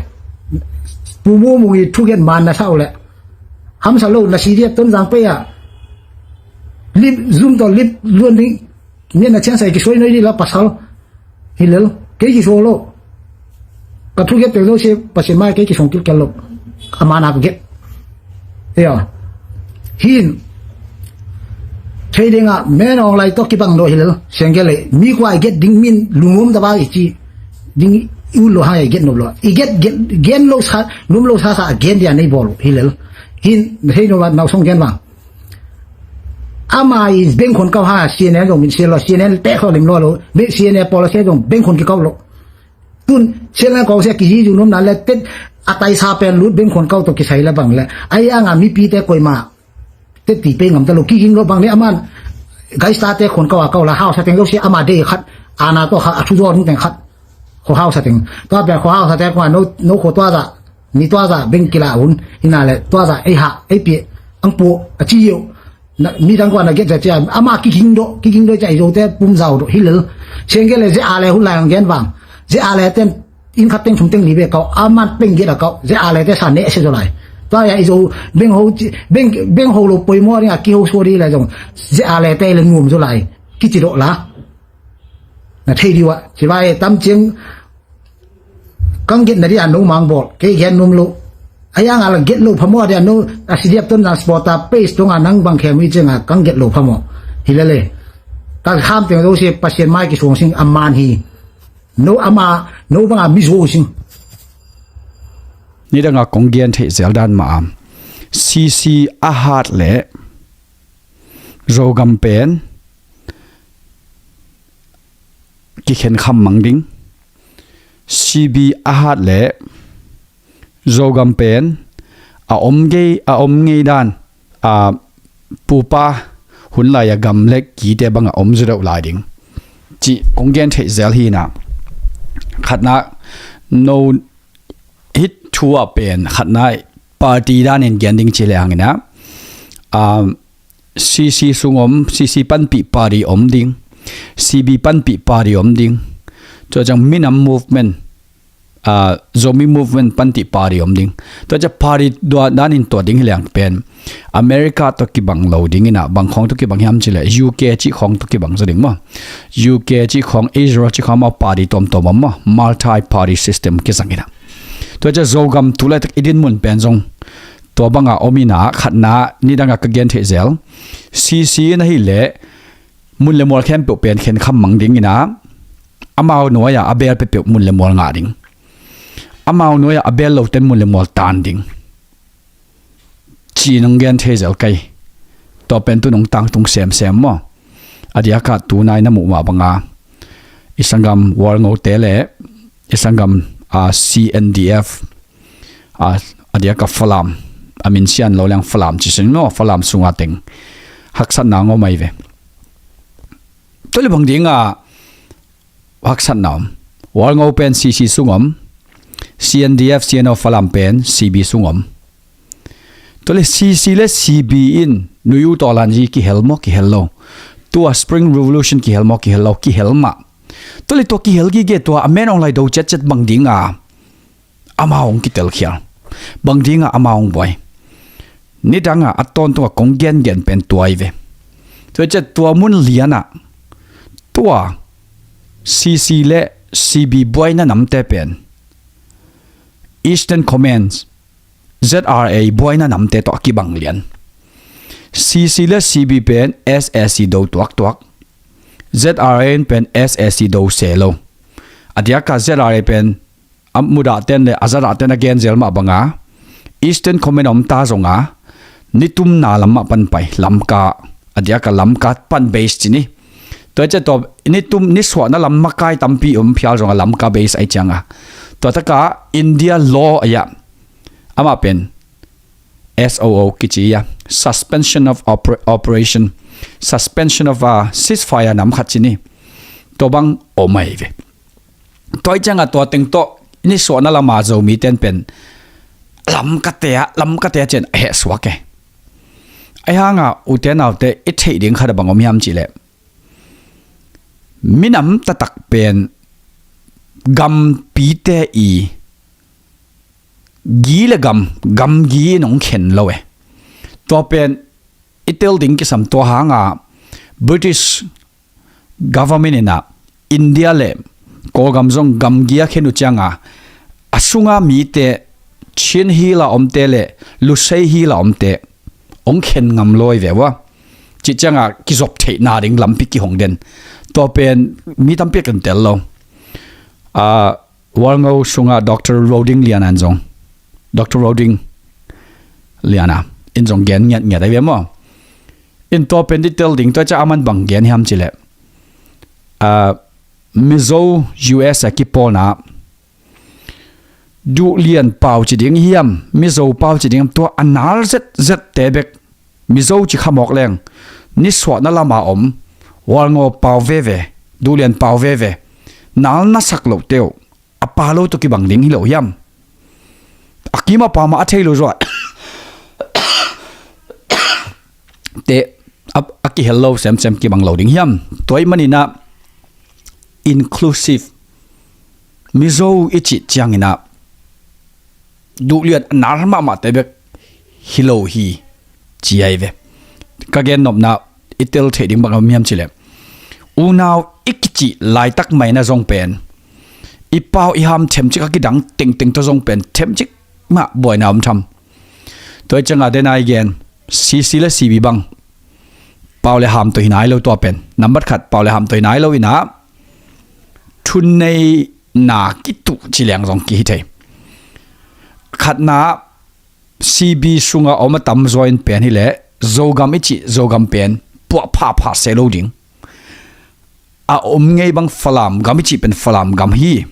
Pu mu mu ngi thu get man na sau le. Ham sa lo na si dia Tonzang pe ya. Lip zum to lip luan ding. Mian na chiang sai ki soi noi di la pasal. Hi lel. Kei ki so lo. Ka thu get tel lo se Pasian mai kei ki song kil kel lo. Amana ka get. Io. Hin. Thei ding a men ong lai to ki bang lo hi lel. Siang get le. Mi kwa get ding min lungum da ba i ci. Ding i u lo ha i get no lo. I get get gen lo sa num lo sa sa gen dia nei bol hi lel. Hin thei no ba nau song gen bang. Ama i beng khon kau ha C N N zong min sial lo C N N te kho lim lo lo. Be C N N pol se zong beng khon ki kau lo. Tun sial na kong se ki ji ju nom na le tet a tai sa pen lut beng khon kau to ki sai la bang le. Ai anga mi pi te koi ma. Tet ti pe ngam ta lo ki ging lo bang le aman. Gai sta te khon kau a kau la hau sa teng lo si ama de khat. Ana to kha a thu do ning teng khat. Kho hau sa teng. Tua pen kho hau sa te kong a no no kho tua za. Ni tua za beng kila un ina le tua za ei ha ei pi ang pu a ci yo. Na mi dang kwa na get za cia ama ki ging do ki ging do cia i zo te pum zau do hi lel. Siang get le ze a le hun lai ang gen bang ze a le ten in khat teng thum teng ni be kau aman peng get a kau ze a le te sa ne se zo lai. Tua ya i zo beng ho ci beng beng ho lo poi mo ring a ki ho so di lai zong ze a le te le nuam zo lai ki ci do la. Na thei di wa ci vai tam ciang Kang get na dia no mang bol kei gen num lo. Ayang ala get lo phamo dia no a sidiap ton na sport a page tonga nang bang khe mi chenga kang get lo phamo. Hilale. Ka kham teng lo se Pasian mai ki suang sing aman hi. No ama no banga mi zo sing. Ni danga kong gen thei zel dan ma am. C C a hat le Zogam pen kikhen kham mang ding. C B a hat le Zogam pen a om ngei a om ngei dan a pupa hun lai a gam le kite bang a om zu deuh lai ding. Ci kong gen thei zel hi na. Khatna no hit thu a pen khatna party dan in gen ding ci le hangina. Um, C C sung om, C C panpih party om ding, C B panpih party om ding. Tua ciang Minam movement, uh, Zomi movement panpih party om ding. Tua ciang party dua dan in tua ding hi leng pen America tua kibang lo ding ina, bang khong tua kibang hiam ci le U K ci khong tua kibang za ding maw. U K ci khong Israel ci khong maw party tuamtuam om maw, multi party system kizang ina. Tua ciang Zogam tu le tak i din mun pen zong tua banga om ina khatna ni danga ka gen thei zel. C C na hi le mun le mual khempeuh pen khen kham mang ding ina amau nuai a a bel peuhpeuh mun le mual ngah ding. Amau nuai a a bel lo ten mun le mual tan ding. Ci nong gen thei zel kai. Tua pen tu nong tang tung semsem maw. A diaka tunai na muh mah banga i sanggam Walngo te le i sanggam a C N D F a a diaka Falam a min sian lo leng Falam ci sin maw Falam sunga teng haksatna ngom ai ve. Tuli bang dinga haksatna om. Walngo pen C C sung om. C N D F, C N O Falam pen C B sung om. Tua le C C le C B in nuyu tawlan zi kihel maw kihel lo. Tua Spring Revolution kihel maw kihel lo kihel mah. Tua le tua kihel gige tua a men ong lai do cetcet bang dinga amau ong kitel khial. Bang dinga amau ong buai. Ni danga a tawntunga kong gengen pen tuai ve. Tua ciang tua mun liana tua C C le C B buaina namte pen Eastern Command Z R A buaina namte tawh a kibang lian. C C le C B pen S A C do tuaktuak. Z R A in pen S A C do se lo. A diaka Z R A pen a mudah ten le a zadah ten a gen zel mah banga Eastern Command a om ta zonga nitumna lam mah pan pai Lamka a diaka Lamka pan base ci ni. Tua ciah tua ni tum ni suahna lam makai tampi om phial zong a Lamka base ai cianga, tua taka India law aya amah pen S O O kici a, suspension of oper- operation, suspension of a ceasefire nam khat ci ni. Tua bang om ai ve. Tua ai cianga tua teng tawh ni suahna lama Zomi ten pen Lamka te a, Lamka te a cian a heh suak e. Ai hanga ute naute i theih ding khat a bang om hiam cih leh, minam taktak pen gampite i gi le gam, gamgi in hong khen lo e. Tua pen i tel ding kisam, tua hanga British government in a India le Kawlgam zong gamgi a khen uh cianga a sunga mite Chin Hill a omte le Lusei Hill a omte hong khen ngam lo ai ve ua. Cih cianga kizop theihna ding lampi kihong den. Tua pen mi tampi ken tel lo. A, Walngo sunga Doctor Roding Liana in zong, Doctor Roding Liana in zong gen ngiatngiat ai ve maw. In tua pen detail ding tua ciah aman bang gen hiam cih leh, a, Mizo U S a kipawlna Duhlian pau ci ding hiam, Mizo pau ci ding hiam, tua a nal zetzet te bek Mizo ci kha mawk leng, ni suahna lama om Walngo pau veve, Duhlian pau veve, nal na sak loh teuh a pa lo tawh kibang ding hi lo hiam? A kim a pau mah a thei lo zuah te a, a kihel lo semsem kibang lo ding hiam? Tua ih maninah inclusive Mizo i cih cianginah Duhlian a nal mahmahte bek hi lo hi ci ai ve. Ka gennopna i tel theih ding bang a miam cileh, unau i kicih laitak maina zong pen i pau i ham themcik a kidang tengteng tawh zong pen themcik mah buaina om tham. Tua i cianga dena i gen C C le C B bang pau le ham tawh hi nai lo tua pen. Nambat khat, pau le ham tawh hi nai lo inah thunneina kituh ci leng zong kihi thei. Khatna, C B sunga om a tamzaw in pen hileh Zogam i cih Zogam pen puah phahphah seh lo ding. A om ngei bang Falam gam i cih pen Falam gam hi.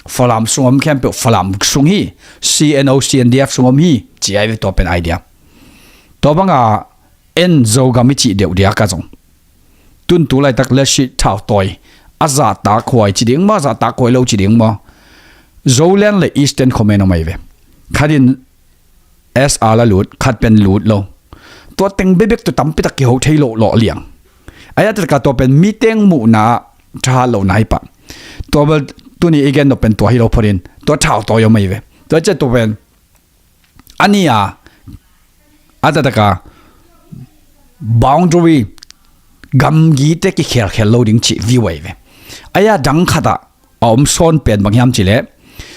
Falam sung om khempeuh Falam sung hi. C N O, C N D F sung om hi ci ai ve tua pen idea. Tua banga en Zogam i cih deuh diaka zong tuntu laitak le si thautawi a zahtak huai ci ding maw, zahtak huai lo ci ding maw? Zoland le Eastern Command om ai ve. Khatin S R la lut, khat pen lut lo. Tua teng bebek tu tampitak kiho thei lo lawh liang. Ai a taka tua pen miteng muhna thahat lo nai pah. Tua bel tuni i gen nop pen tua hi lo photin tua thautawi om ai ve. Tua ciah tua pen a ni a, a tataka boundary gamgite kikhelkhel lo ding cih view ai ve. Ai a dang khatah a om sawn pen bang hiam cileh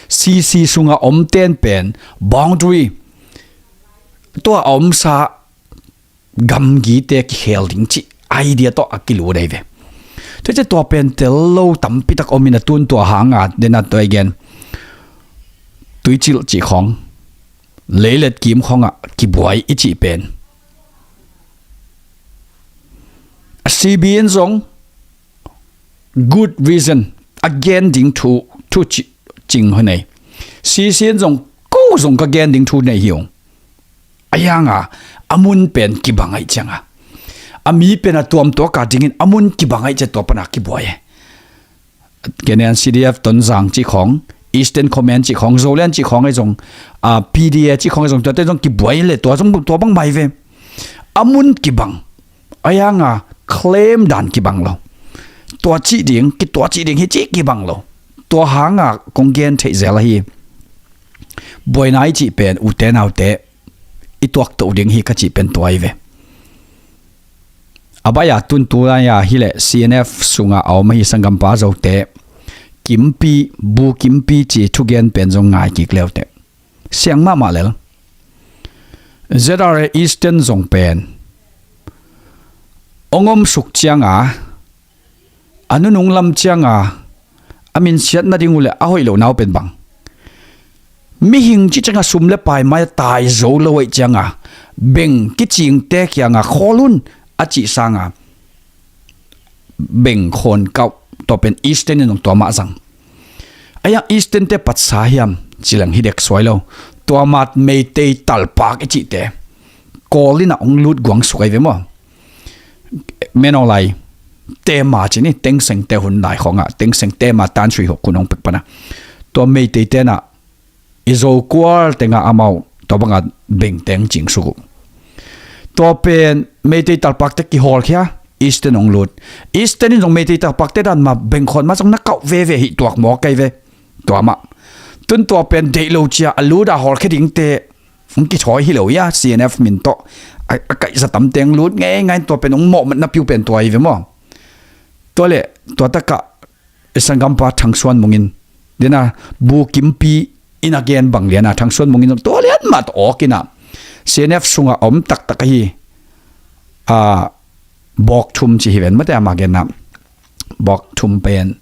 C C sunga om ten pen boundary tua a omsa gamgite kikhel ding cih idea tawh a kilut ai ve. Tua ciah tua pen tel lo tampitak om in a tun tua hanga dena tua i gen tuicilh cih khawng leilet kim khawngah kibuai i cih pen a C B in zong good reason a gen ding thu, thu ci, cing ho nei. C C in zong ko zong ka gen ding thu nei hi ung. A yanga a mun pen kibang aih cianga a mi pen a tuamtuaka dingin a mun kibang aih ciah tua pana kibuai e. Kenan C D F Tonzang cih khawng, Eastern Command cih khawng, Zoland cih khawng ahi zong, a, P D A cih khawng ahi zong, tuate zong kibuai le tua zong tua bang mai ve. A mun kibang. A yanga claim dan kibang lo. Tua cih ding, ki tua cih ding hi cih kibang lo. Tua hanga kong gen theih zel ahi. Buaina i cih pen ute naute i tuaktoh ding hi ka cih pen tua ahi ve. A baih a tuntu lai-a hileh C N F sunga a om ahi sanggampa zote Kimpi, Bu Kimpi ci thugen pen zong ngai kik leute. Siang mahmah lel. Z R A Eastern zong pen ong om suk cianga a nunung lam cianga a minsiat nading uh le a hoih loh nau pen bang mihing cih cianga sum le pai mai a tai zo lo aih cianga beng kicingte kianga khawl hun a cih sanga bengkhawn kauh, tua pen Eastern in zong tua mah zang. A yang Eastern te patsa hiam ci leng hi dek suai lo. Tua mah Meitei talpak i cihte Kawl in ah hong lut guang suk ahi ve maw. Menawng lai tema ci ni, Thein Sein te hun lai khawngah, Thein Sein tema tan sui hok hun hong pek pana tua Meitei tenah i Zokual tengah amau tua bangah bengteng cing suk uh. Tua pen Meitei talpakte kihawlkhia, Eastern hong lut. Eastern in zong Meitei talpakte dan mah bengkhawn mah zong na kauh veve hi tuak mawk kei ve. Tua mah tun tua pen deih lo cia a lut a hawlkhia dingte hong kithawi hi lo ia, C N F min tawh a, a kaihza tamte hong lut ngeingai in tua pen hong mawhmatna piu pen tua hi ve maw. Tua le tua takah i sanggampa Thang Suan Mung in dena Bu Kimpi in a gen bang liana Thang Suan Mung in tua lian mah tawh awk ina C N F sungah om taktak ahi, a, bawk thum ci hi ven mate ama genna bawk thum pen,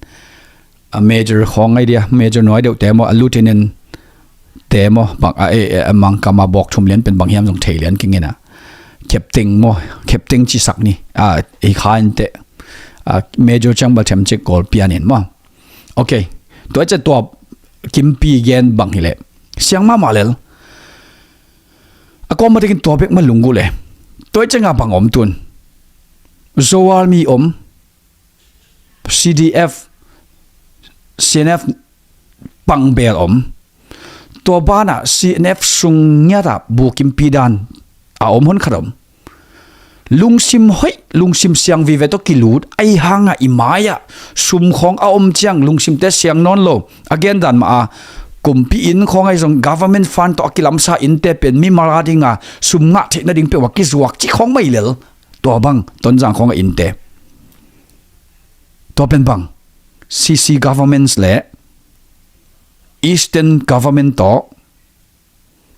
a, major khawng ngai dia, major nuai deuh te maw, a, lieutenant te maw, bang a, e, e, a mangkama bawk thum lian pen bang hiam zong thei lian kingena. Captain maw, captain ci sak ni, a, i kha in te, a, major ciang bal thiam cik Kawl pian in maw. Ok, tua ciah tua Kimpi gen bang hileh siang mahmah lel. A kawm matakin tua bek ma lunggu le. Tua ciangah bang om tun. Zo Army om, C D F, C N F pangbel om. Tua banah C N F sung ngiatah Bu Kimpi dan a om hon khat om. Lungsim hoih, lungsim siang vive tawh kilut, ahi hangah i mai-ah sum khawng a om ciang lungsimte siang nawn lo. A gendan mah a kumpi inn khawng ahi zong government fund tawh a kilamsa innte pen mimal a dinga sum ngah theih nading peuh a kizuak cih khawng mai lel. Tua bang Tonzang khawngah innte. Tua pen bang C C governments le Eastern government tawh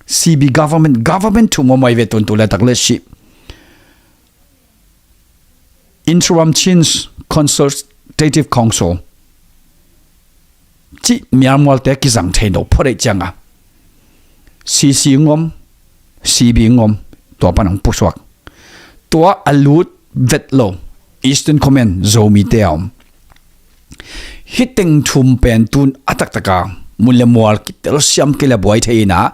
C B government, government thum om ahi ve tun tu le tak le si. Interim Chin Consultative Council cih mialmualte kizang thei no phot ahi cianga C C ngom, C B ngom, tua pan ang pusuak. Tua a lut vet lo Eastern Command Zomite a om. Hih teng thum pen tun a taktaka mun le mual kitel siam kei le buai thei ina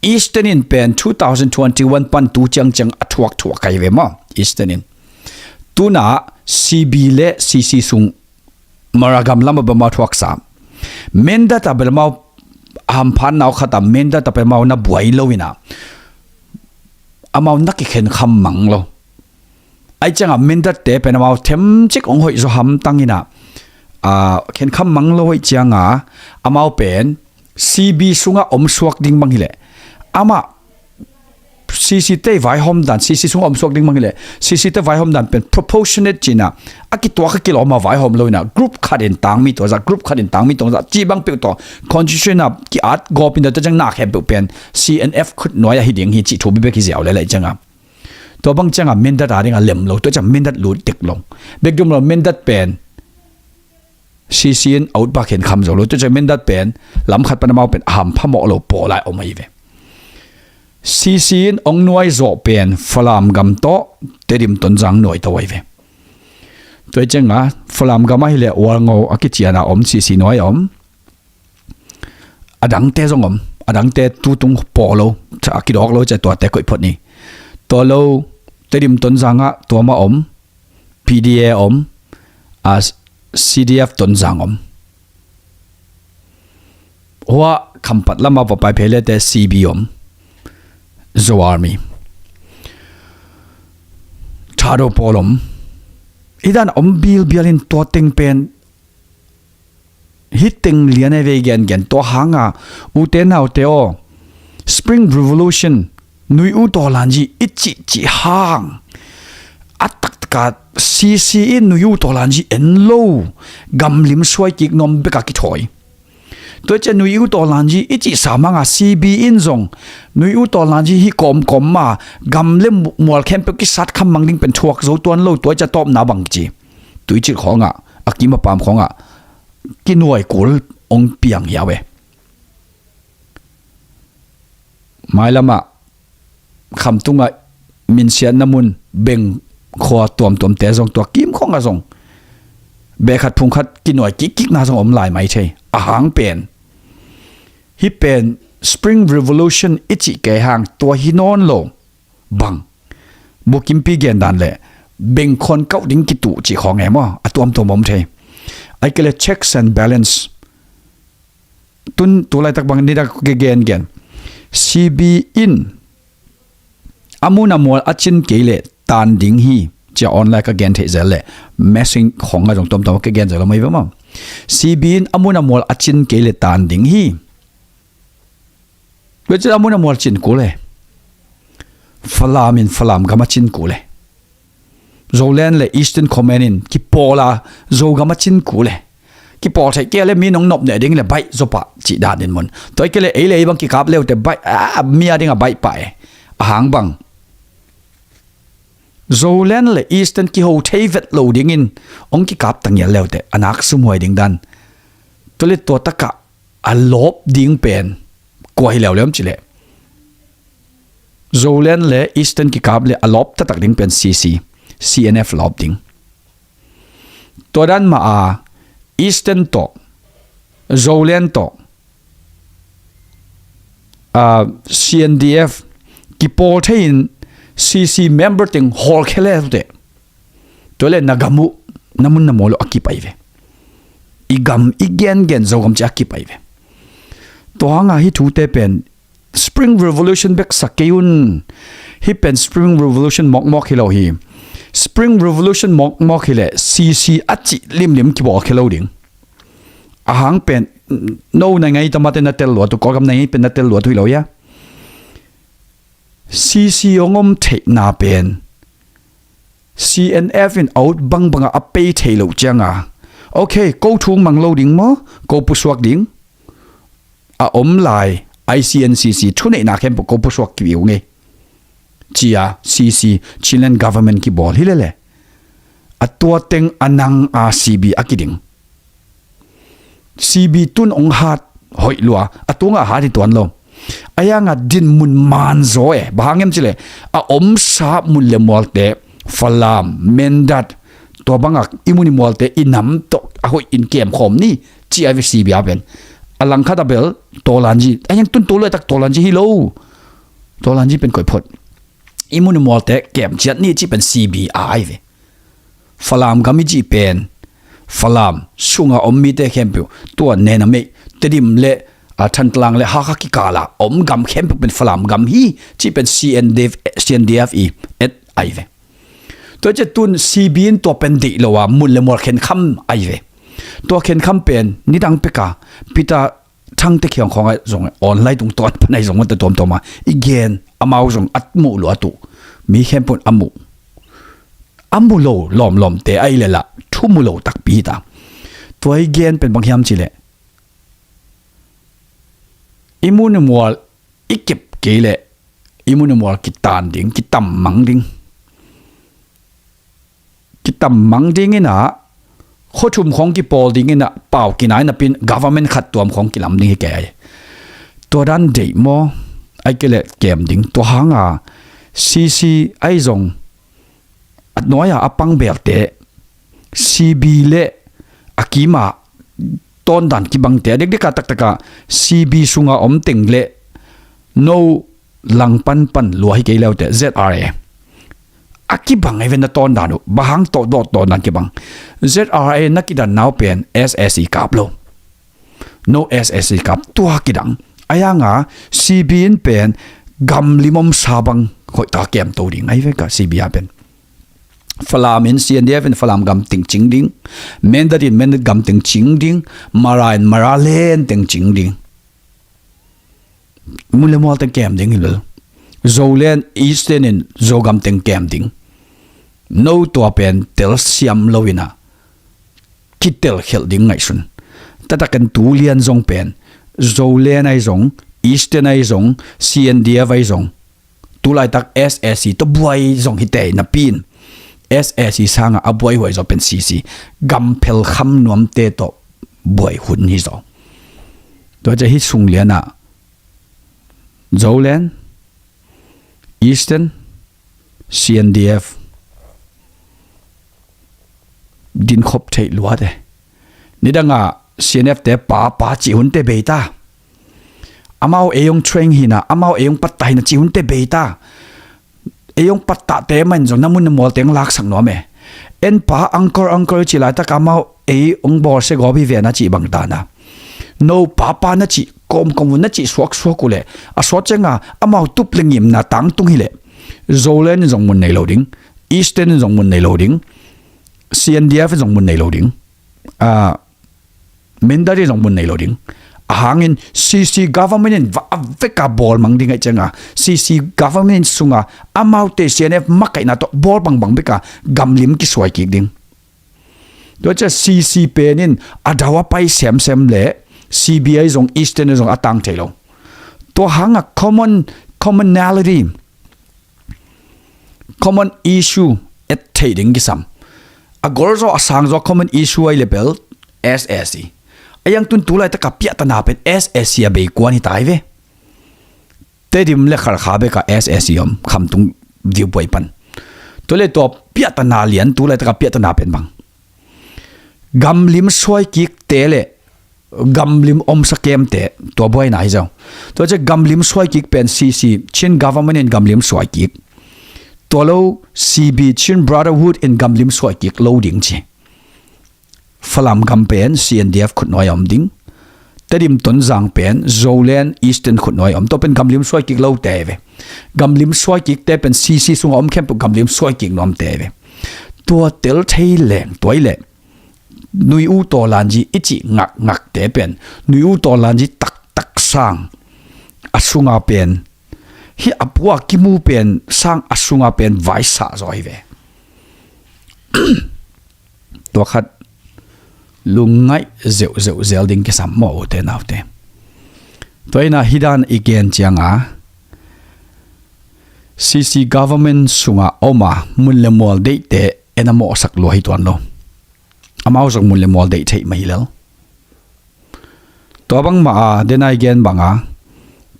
Eastern in pen two thousand twenty-one pan tu ciangciang a thuak thuak kai ve maw Eastern in. Tuna C B le C C sung Maragam lam a bemau thuaksa. Mindat a bemau a hamphan nau khata Mindat a bemau na buai lo ina amau na kikhen kham mang lo. Ai cianga Mindat te pen amau themcik ong hoih zo hamtang ina, a, khen kham mang lo hoih cianga amau pen C B sungah om suak ding bang hileh amah C C te vaihawm dan, C C sungah om suak ding bang hileh C C te vaihawm dan pen proportionate cina a kituak a kilawm a vaihawm lo ina group khat in tangmi tuang zah, group khat in tangmi tuang zah cih bang peuh tawh constitution a ki-at gawp in tua ciang na khempeuh pen C N F khut nuai ahi ding hi cih thu bibek hi ziau le lai cianga. Tua bang cianga Mindat a dinga lem lo, tua ciang Mindat lut tek lo. Bek dum lo Mindat pen C C in a utpa khen kham zo lo, tua ciang Mindat pen lam khat pan amau pen a hampha mawh lo paw lai om ahi ve. C C in ong nuai zawh pen Falam gam tawh Tedim Tonzang nuai tawh ahi ve. Tua cianga Falam gam ahileh Walngo a kiciana om C C nuai a om. A dangte zong om, a dangte tutung paw lo, a kidawk lo ciah tuate koih phot ni. Tua lo Tedim Tonzangah tua mah om, P D A om, a C D F Tonzang om. Hua Khampat lama va pai phei lete C B om, Zo Army. Thado pawl om. I dan om bilbial in tua teng pen hih teng lian a vei gengen tua hanga ute naute aw Spring Revolution nui u tawlanzi i cihcih hang a taktaka C C in nui u tawlanzi en lo gamlim suai kik nuam beka kithawi. Tua ciah nui u tawlanzi i cihsa manga C B in zong nui u tawlanzi hi kawmkawm ma gam le mual khempeuh kisat kham mang ding pen thuak zo tuan lo tua ciah tawpna bang ci. Tuicil khawngah a kim a pam khawngah kinuai kul ong piang hiau e. Mailamah khamtungah minsiatna mun beng khua tuamtuamte zong tua kim khawngah zong beh khat phung khat kinuai kikkikna zong om lai mai thei. A hang pen, hih pen Spring Revolution i cih kei hang tua hi nawn lo bang, bukimpi gen dan le bengkhawn kauh ding kituh cih khawng e maw, a tuamtuam om thei. Ai kei le checks and balance. Tun tu laitak bang nitak ka gen gen, C B in a mun a mual a cin kei le tan ding hi, cia online ka gen theih zel le message khong a zong tuamtuam ka gen zel lo mai ve maw. C B in a mun a mual a cin kei le tan ding hi. Tua ciang a mun a mual cin kul e. Falam in Falam gam a cin kul e. Zoland le Eastern Command in kipawl a Zogam a cin kul e. Kipawl theih kei le mi nong nop neh ding le baih zaw pah cih dan in mun. Tua kei le ei le ei bang kikap leute baih, a, mi a ding a baih pah e. A hang bang, Zoland le Eastern kiho thei vet lo dingin hong kikap ta ngial leute a nak sumhuai ding dan. Tua le tua takah a lawp ding pen kua hi leuleu om cih leh, Zoland le Eastern kikap le a lawp taktak ding pen C C, C N F lawp ding. Tua dan mah a Eastern tawh, Zoland tawh, a, C N D F kipawl thei in C C member teng hawl khia leute, tua le na gam uh, na mun na mual uh a kip ai ve. I gam i gengen Zogam ci a kip ai ve. Tua hanga hih thute pen Spring Revolution bek sa kei un. Hih pen Spring Revolution mawkmawk hi lo hi. Spring Revolution mawkmawk hi leh C C a cih limlim kibawl khia lo ding. A hang pen no na ngai tamate na tel luat uh, Kawlgam na ngai pen na tel luat uh hi lo hia. C C hong om theihna pen C N F in out bangbang a a pei thei loh cianga, okay, ko thu mang lo ding maw, ko pusuak ding a om lai, I C N C C thuneihna khempeuh ko pusuak kibih ung ei, cia C C Chinland Government kibawl hi lele. A tua teng a nang a C B a kiding. C B tun ong hat hoih lua, a tunga hat hi tuan lo. A yanga dinmun man zaw e, bang hang em cih leh a omsa mun le mualte, Falam, Mindat, tua bangah i mun i mualte i nam tawh a hoih in kem khawm ni, ci ai ve C B a pen. A langkhat a bel Tawlanji, a yang tun tua luaitak Tawlanji hi lo. Tawlanji pen koih phot. I mun i mualte kem ciat ni cih pen C B a ai ve. Falam gam i cih pen Falam sunga om mite khempeuh, tua Nenamei, Tedim le, a, Thantlang le Hakha kikala om gam khempeuh pen Falam gam hi cih pen C N D F, C N D F i et ai ve. Tua ciah tun C B in tua pen deih lo a mun le mual khenkham ai ve. Tua khenkham pen nidang peka Peter Thangte khiang khawng ah zong online tungtawn pan ai zong mata tuamtuam a i gen, amau zong a muh lua tuh mi khempeuh a muh, a mu lo lawmlawmte ai le lah thu mu lo takpi hi ta. Tua i gen pen bang hiam cih leh i mun i mual i kep kei leh i mun i mual kitan ding, kitammang ding. Kitammang ding inah khuathum khawng kipawl ding inah pau kinai napin government khat tuam khawng kilam ding hi kei ai. Tua dan deih maw? Ai kei leh kem ding. Tua hanga C C ai zong a nuai-a a pang belte, C B le a kima tawndan kibangte a dekdeka taktaka C B sunga om teng le no langpan pan lua hi kei leute Z R A a kibang ai ve na tawndan uh. Bang hang tawh dawh tawndan kibang? Z R A na kidan nau pen S S i kap lo. No S S i kap tua kidang. A yanga C B in pen gam limom sa bang hoih ta kemto ding ai ve ka C B a pen. Falam in C N D F in Falam gam teng cing ding. Mindat in Mindat gam teng cing ding. Mara in Mara len teng cing ding. Mun le mual teng kem ding hi lo. Zoland Eastern in Zogam teng kem ding. No tua pen telsiam lo inah kitel khelh ding ngaihsun. Tatakin tu lian zong pen Zoland ai zong, Eastern ai zong, C N D F ai zong, tulaitak S S i tawh buai zong hi tei napi in S S i sangah a buai huai zaw pen C C, gam phelkham nuamte tawh buai hun hi zaw. Tua ciah hih sung lianah Zoland, Eastern, C N D F, dinkhop theih luat e. Nidangah C N F te pa pa cih hunte bei ta. Amau ei hong train hina, amau ei hong pattah hina cih hunte bei ta. Ei hong pattahte mah in zong na mun na mualte hong laksak nuam e. En pa uncle uncle cih laitak amau ei hong bawlsia gawp hi ve na cih bang ta na. No pa pa na cih, kawmkawm un na cih suaksuak uh leh a sawt cianga amau tup le ngimna tangtung hileh Zoland in zong mun nei lo ding, Eastern in zong mun nei lo ding, C N D F in zong mun nei lo ding. Ah, Mindat in zong mun nei lo ding. Ahangin C C government in va a veka bawlmang ding aih cianga C C government in sunga amaute C N F makaihna tawh bawl bangbang beka gamlim kisuai kik ding. Tua cia C C pen in a dau a pai semsem le C B I zong Eastern zong a tang thei lo. Tua hanga common, commonality, common issue et thei ding kisam. A gol zaw a sang zaw common issue ai le bel S A C. A yang tun tu laitaka piahtana pen S A C a bei kuan hi tai ve. Tedim le Kharkha beka S A C om Khamtung viewpoint pan. Tua le tua piahtana lian tu laitaka piahtana pen bang. Gamlim suai kikte le gamlim omsa kemte tua buaina hi zo. Tua cia gamlim suai kik pen C C, Chin government in gamlim suai kik. Tua lo C B, Chin Brotherhood in gamlim suai kik lo ding ci. Falam gam pen C N D F khutnuai a om ding. Tedim Tonzang pen Zoland Eastern khutnuai a om. Tua pen gamlim suai kik lote ve. Gamlim suai kikte pen C C sunga om khempeuh gamlim suai kik nuamte ve. Tua tel thei leng tuai le Nui U Taw Lan Zi i cih ngakngakte pen Nui U Taw Lan Zi taktak sang a sunga pen, hih a pua kimu pen sang a sunga pen vaisah zaw hi ve. Tua khat lungngaih zeuhzeuh zel ding kisam maw ute naute. Tua ina hih dan i gen cianga C C government sunga oma mun le mual deihte en a mawhsak lua hi tuan lo. Amau zong mun le mual deih theih mah hi lel. Tua bangmah a denai gen banga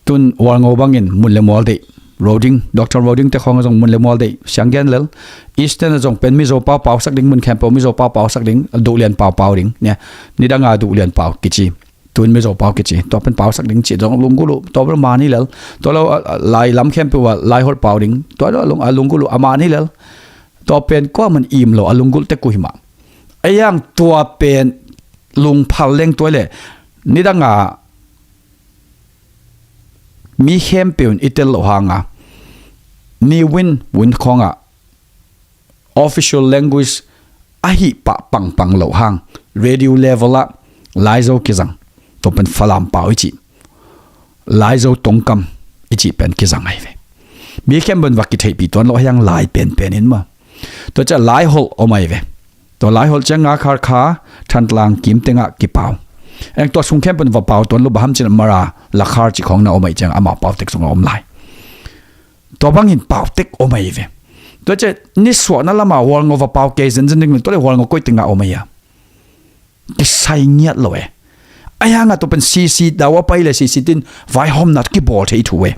tun Walngo bangin mun le mual deih, Roding, Doctor Roding te khawng a zong mun le mual deih siang gen lel. Eastern a zong pen Mizo pau pausak ding, mun khempeuh Mizo pau pausak ding, duhlian pau pau ding nia. Nidanga duhlian pau kici, tun Mizo pau kici, tua pen pausak ding ci zong lunggulh uh, tua bel man hi lel. Tua lo a, a, lai lam khempeuh a lai holh pau ding, tua lo a lung, a lunggulh uh a man hi lel. Tua pen kuaman im lo a lunggulh tek uh hi mah. A yang tua pen lungphal leng tuai le nidanga mi khempeuh in i tel loh hanga ni win win khawnga official language ahi pah pangpang loh hang radio level ah Laizo kizang, tua pen Falam pau i cih, Laizo tongkam i cih pen kizang ahi ve. Mi khempeuh in va kitheihpih tuan loh hiang lai penpen in maw. Tua cia lai holh om ahi ve. Tua lai holh cianga Kharkha, Thantlang kim tengah kipau. Eng tua sung khempeuh in va pau tuan lo, bang ham cin Mara, Lakhar cih khawng na om ahi cianga amau pau tek sungah om lai. Tua bangin pau tek om ahi ve. Tua cia nisuahna lama Walngo va pau kei zenzen ding, tua le Walngo koi tengah om ahi a. Kisai ngiat lo e. A hianga tua pen C C dau a pai le C C tin vaihawmna kibawl thei thu e.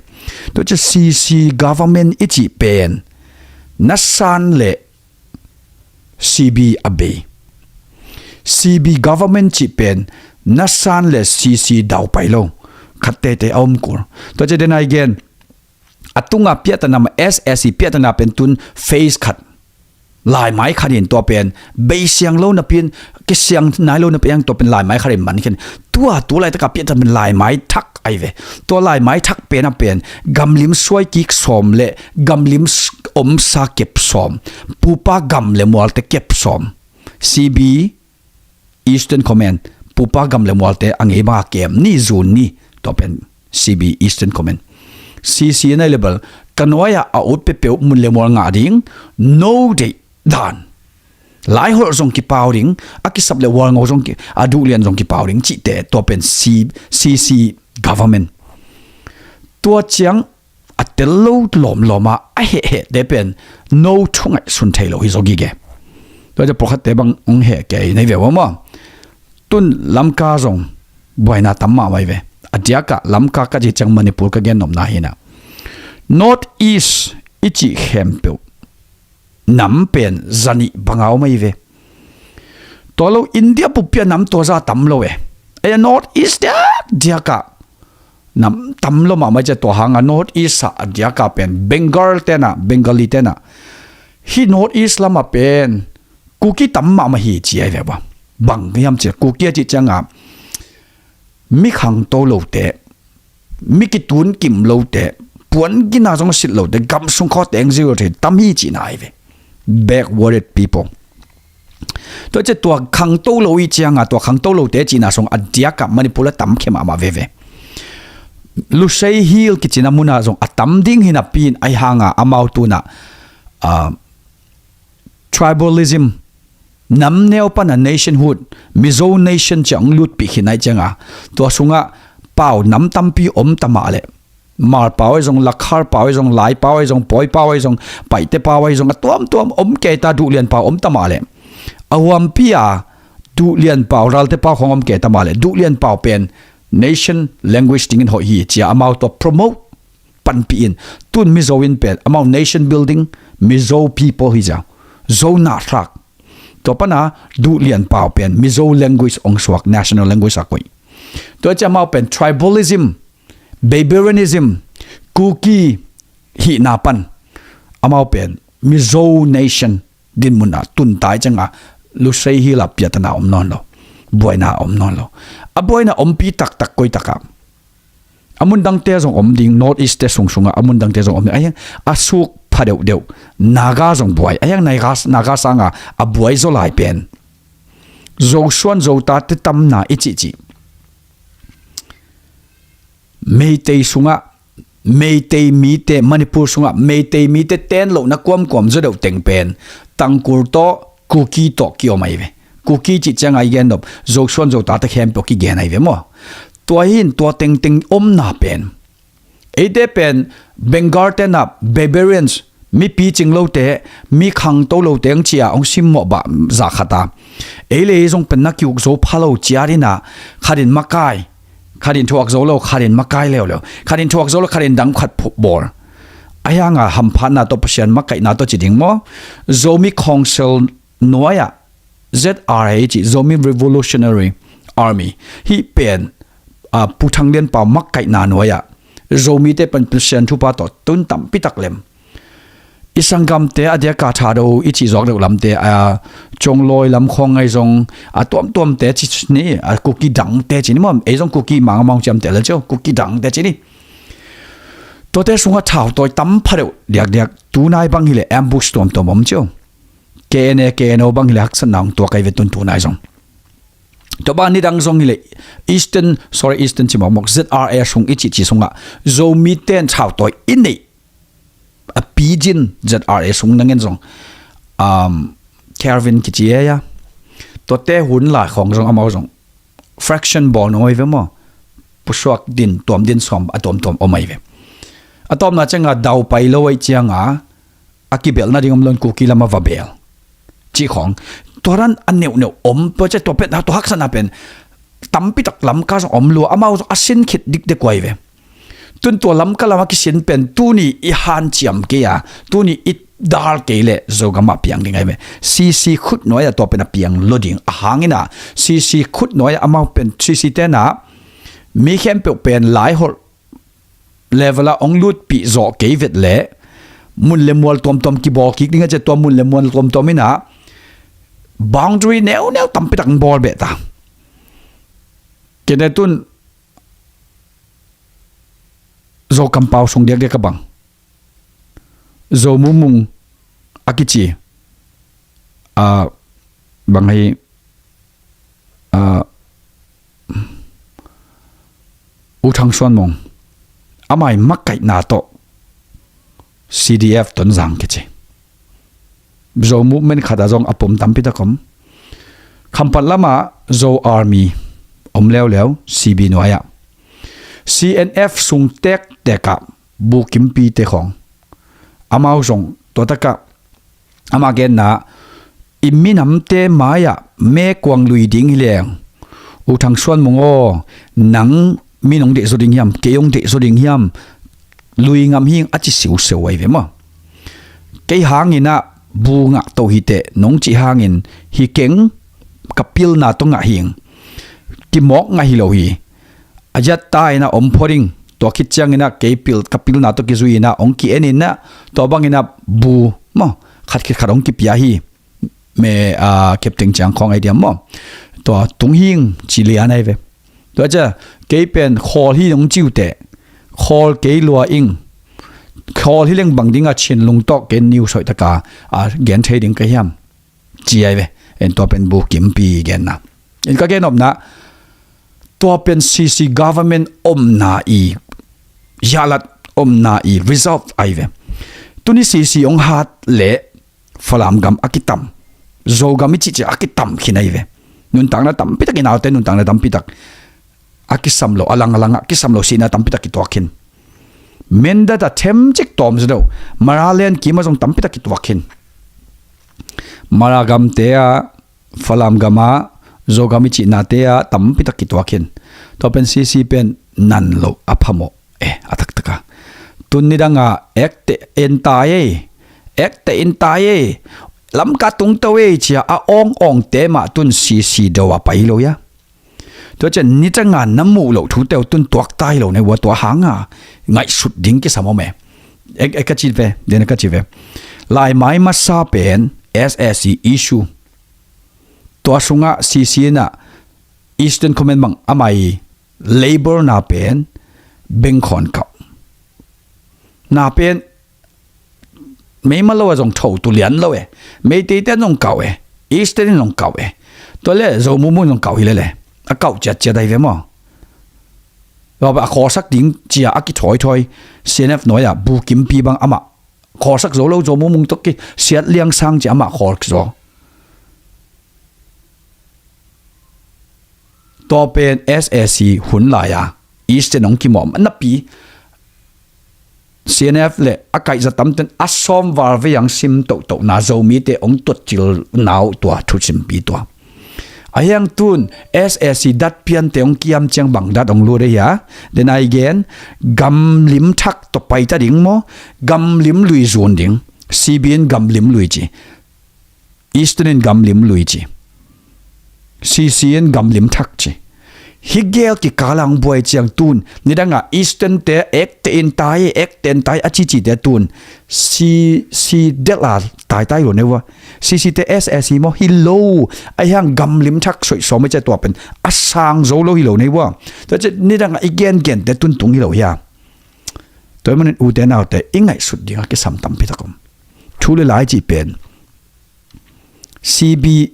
Tua cia C C government i cih pen nasan le C B a bei. C B government cih pen nasan le C C dau pai lo. Khat teitei a om kul. Tua cia denai gen a tunga piahtana ma S A C piahtana pen tun phase khat, laimai khat in tua pen beisiang lo napi in, kisiang nai lo napi in tua pen laimai khat in man khin. Tua tu laitaka piahtana pen laimai thak ahi ve. Tua laimai thak pen a pen gamlim suai kik sawm le gamlim s-, omsa kep sawm, pupa gam le mualte kep sawm. C B Eastern Command, pupa gam le mualte a ngei banga kem ni, zun ni, tua pen C B Eastern Command. C C nai le bel ka nuai-ah a ut peuhpeuh mun le mual ngah ding, no deih dan. Laiholh zong kipau ding, a kisap le Walngo zong ki, a duhlian zong kipau ding cihte, tua pen C, C C government. Tua ciang a tel lo lawmlawma a hehhehte pen no thu ngaihsun thei lo hi zaw gige. Tua cia pawlkhatte bang hong heh kei nei ve ua maw. Tun Lamka zong buaina tam mahmah hi ve. A diakah Lamka ka cih ciang Manipur ka gennopna hi na. North East i cih khempeuh nam pen zanih banga om ahi ve. Tua lo India pupia nam tua za tam lo e. Ei a North East diak diakah nam tam lo mahmah cia, tua hanga North East ah a diakah pen Bengal tena, Bengali tena, hih North East lamah pen Kuki tam mahmah hi ci ai ve ba. Bang hiam cia, Kuki a cih cianga mi khangto lote, mi kitun kim lote, puan gina zong a sit lote, gam sung khaw teng zero thei tam hi cihna ai ve. Backwarded people. Tua cia tua khangto lo i cianga, tua khangto lote cihna sung a diakah Manipur a tam khe mahmah veve. Lusei Hill kicina muna zong a tam ding hi napi in ai hanga amau tuna, ah, tribalism, nam neu pana nationhood, Mizo nation cia ong lutpih khin ai cianga, tua sunga pau nam tampi om tamah le, Hmar pau ai zong, Lakhar pau ai zong, Lai pau ai zong, Pawi pau ai zong, Paite pau ai zong, a tuamtuam om keita, Duhlian pau om tamah le, a huampi a Duhlian pau, Ralte pau khong om keita mah le, Duhlian pau pen nation language dingin hoih hi cia amau tua promote panpih in, tun Mizo in pen amau nation building, Mizo people hi cia, Zo na hlak. Tua pana Duhlian pau pen Mizo language ong suak, national language a koih. Tua cia amau pen tribalism, barbarianism, Kuki hihna pan amau pen Mizo nation dinmun a tuntai cianga Lusei Hill a piatana om nawn lo, buaina om nawn lo. A buaina ompi taktak koi takah a mun dangte zong om ding, North East te sungsunga a mun dangte zong om ding. Ahi a suk pha deuhdeuh Naga zong buai. Ahi a Naga, Naga sanga a buai zaw lai pen Zosuan Zotate tamna i cihcih Meitei sungah, Meitei mite, Manipur sungah Meitei mite ten lohna kuamkuam zaw deuh teng pen Tangkhul tawh, Kuki tawh kiom ahi ve. Kuki cih cianga i gen nop Zosuan Zotate khempeuh kigen ahi ve maw. Tua hin tua tengteng omna pen, eite pen Bengal tena barbarians, mi picing lote, mi khangto lote ang cia ong simmawh bah zah khata. Ei le ei zong pen na kiuk zo pha lo ciat ina, khatin makai, khatin thuak zo lo, khatin makai leuleu, khatin thuak zo lo, khatin dang khat bawl. Ahi hanga hamphatna tawh, Pasian makaihna tawh ci ding maw? Zomi Council nuai-ah Z R A cih, Zomi Revolutionary Army, hih pen, a, Pu Thang Lian Pau makaihna nuai-ah Zomite pan Pasian thupha tawh tun tampi tak lem. I sanggamte a diaka Thado i cih zuak deuh lamte, a, Conglawi lam khawng ngai zong, a, tuamtuamte ci ni, a, Kuki dangte ci ni maw, ei zong Kuki mang a mang ciamte le cio, Kuki dangte ci ni. Tuate sungah thautawi tam pha deuh diakdiak, tunai bang hileh ambush tuamtuam om cio. K N A, K N O bang hileh haksatna ong tuak ahi ve tun tunai zong. Tua bang nidang zong hileh Eastern, sorry, Eastern ci mawkmawk, Z R A sung i cihcih sungah Zomite in thautawi i neih a pijin Z R A sung nangen zong, um, Kelvin kici e a, tuate hun lai khawng zong amau zong fraction bawl nong oi ve maw? Pusuak din, tuam din, sawm a tuamtuam om ahi ve. A tawpna cianga daupai lo ahi cianga a kibelh nading om lo in Kuki lama va bel cih khawng. Tua dan a neuhneuh om peuh cia, tua pen, tua haksatna pen tampi tak Lamka zong om lua, amau zong a sin khit dikdek uh ahi ve. Tun tua Lamka lama kisin pen tuni i hanciam kei a, tuni i dal kei leh Zogam ah piang ding ahi ve. C C khut nuai-ah tua pen a piang lo ding. A hangin a C C khut nuai-ah amau pen C C tena mi khempeuh pen Laiholh level ah ong lutpih zawh kei vet leh mun le mual tuamtuam kibawl kik ding a cia, tua mun le mual tuamtuam ina boundary neuneu tampi tak ong bawl beh ta. Kei ne tun Zo kampau sung diakdiak a bang, Zo Mumung a kici, a, bang hi, a, U Thang Suan Mung, amai makaihna tawh C D F Tonzang kici Zo movement khat ah zong a pom tampi tak om. Khampat lamah Zo Army om leuleu, C B nuai-ah. C N F sung tektek ah Bu Kimpi te khawng, amau zong tua takah ama genna, i minamte mai-ah mekuang lui ding hi leng, U Thang Suan Mung aw, nang mi nong deihzaw ding hiam, kei hong deihzaw ding hiam, lui ngam hing a ci siuseu ahi ve maw. Kei hangin ah bu ngah to hi teh nong cih hangin hi keng, ka pilna tawh ngah hing. Kimawk ngah hi lo hi. A ziat ta in ah om phot ing. Tua khit ciangin ah kei pil, ka pilna tawh kizui in ah hong ki-en in ah, tua bangin ah bu maw, khat khit khat hong kipia hi. Me, a, Captain Ciang Khawng ai diam maw? Tua tung hing ci lian ai ve. Tua cia kei pen khawl hi hong ci uh teh, khawl kei lua ing. Khawl hi leng bang ding a Chin lungtawk ken niu soih taka a gen thei ding ka hiam? Ci ai ve. En tua pen bu kimpi genna. En ka gen omna, tua pen C C government omna i, yalat omna i result ai ve. Tuni C C hong hat leh Falam gam a kitam, Zogam i cihcia a kitam khin ai ve. Nuntakna tampi tak i naute, nuntakna tampi tak a kisam lo, a lang a lang a kisam lo sihna tampi tak kituak khin. Mindat a themcik tawm zi lo, Mara len kim a zong tampi tak kituak khin. Mara gamte a, Falam gam a, Zogam i cihnate a tampi tak kituak khin. Tua pen C C pen nan lo a phamawh e, a taktak a. Tun nidang a ekte en tai e, ekte en tai e, Lamka tungto e cia a awng awngte mah tun C C do a pai lo ia. Tua cian nidang a na muh loh thute uh tun tuak tai lo ne ua, tua hanga ngaihsut ding kisam om e. E, e ka ci ve, den ka ci ve. Laimai masa pen S A C issue. Tua sungah C C in ah Eastern Command bang amai labor na pen bengkhawn kauh. Na pen meima lo a zong tho tu lian lo e. Meiteite zong kauh e. Eastern in zong kauh e. Tua le Zo mumu zong kauh hi lele. A kauh ciatciat ai ve maw? Tua a khawlsak ding cia a kithawithawi C N F nuai ah bu kimpi bang amah khawlsak zo lo, Zo mumu tawh kisiat liang sang cia amah khawl zo. Tua pen S A C hun lai-a Eastern hong kimawh napi, C N F le a kaihza tamten a sawm val vei ang sim tohtohna Zomite hong tuatcil nau tua thusimpi tua. A hiang tun S A C dat piante hong kiam ciang bang dat hong lut ahi a, den ai gen, gamlim thak tawh paita ding maw, gamlim lui zun ding, C B in gamlim lui ci. Eastern in gamlim lui ci. C C in gamlim thak ci. Hi gel kikala hong buai ciang tun nidang a Eastern te ekte in tai, ekte in tai a cici te tun C C del a taitai lo ne ua. C C te S A C maw hi lo. A hiang gamlim thak soih sawm i cia tua pen a sang zo lo hi lo ne ua. Tua cia nidang a i gengen te tun tung hi lo hia. Tua i manin ute naute i ngaihsut ding a kisam tampi tak om. Thu le lai ci pen C B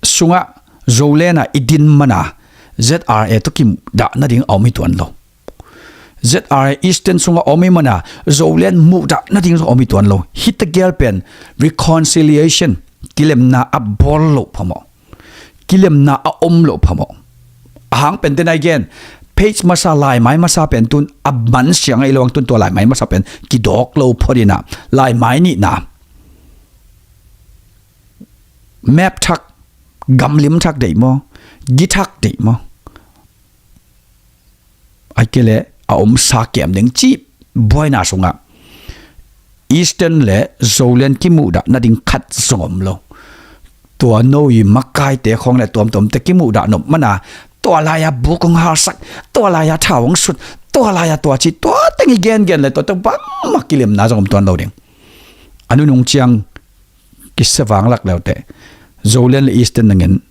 sungah Zoland a i din mana Z R A tawh kimuhdah nading a om hi tuan lo. Z R A Eastern sungah om hi mana Zoland muhdah nading a om hi tuan lo. Hita gel pen reconciliation, kilemna a bawl loh phamawh. Kilemna a om loh phamawh. A hang pen den ai gen, page masa, laimai masa pen tun a man siang a i lo ang tun tua laimai masa pen kidawk lo phot in a, laimai nihna map thak, gamlim thak deih maw, gi thak deih maw, ai ke le a om sa kiam ding cih buaina sungah Eastern le Zoland kimuhdah nading khat zong om lo. Tua no i makaite khawng le tuamtuamte kimuhdah nop mana tua lai-a buk hong halsak, tua lai-a thau hong sut, tua lai-a tua ci, tua teng i gengen le tua teng bangmah kilemna zong om tuan lo ding. A nunung ciang kisia vanglak leute Zoland le Eastern nangin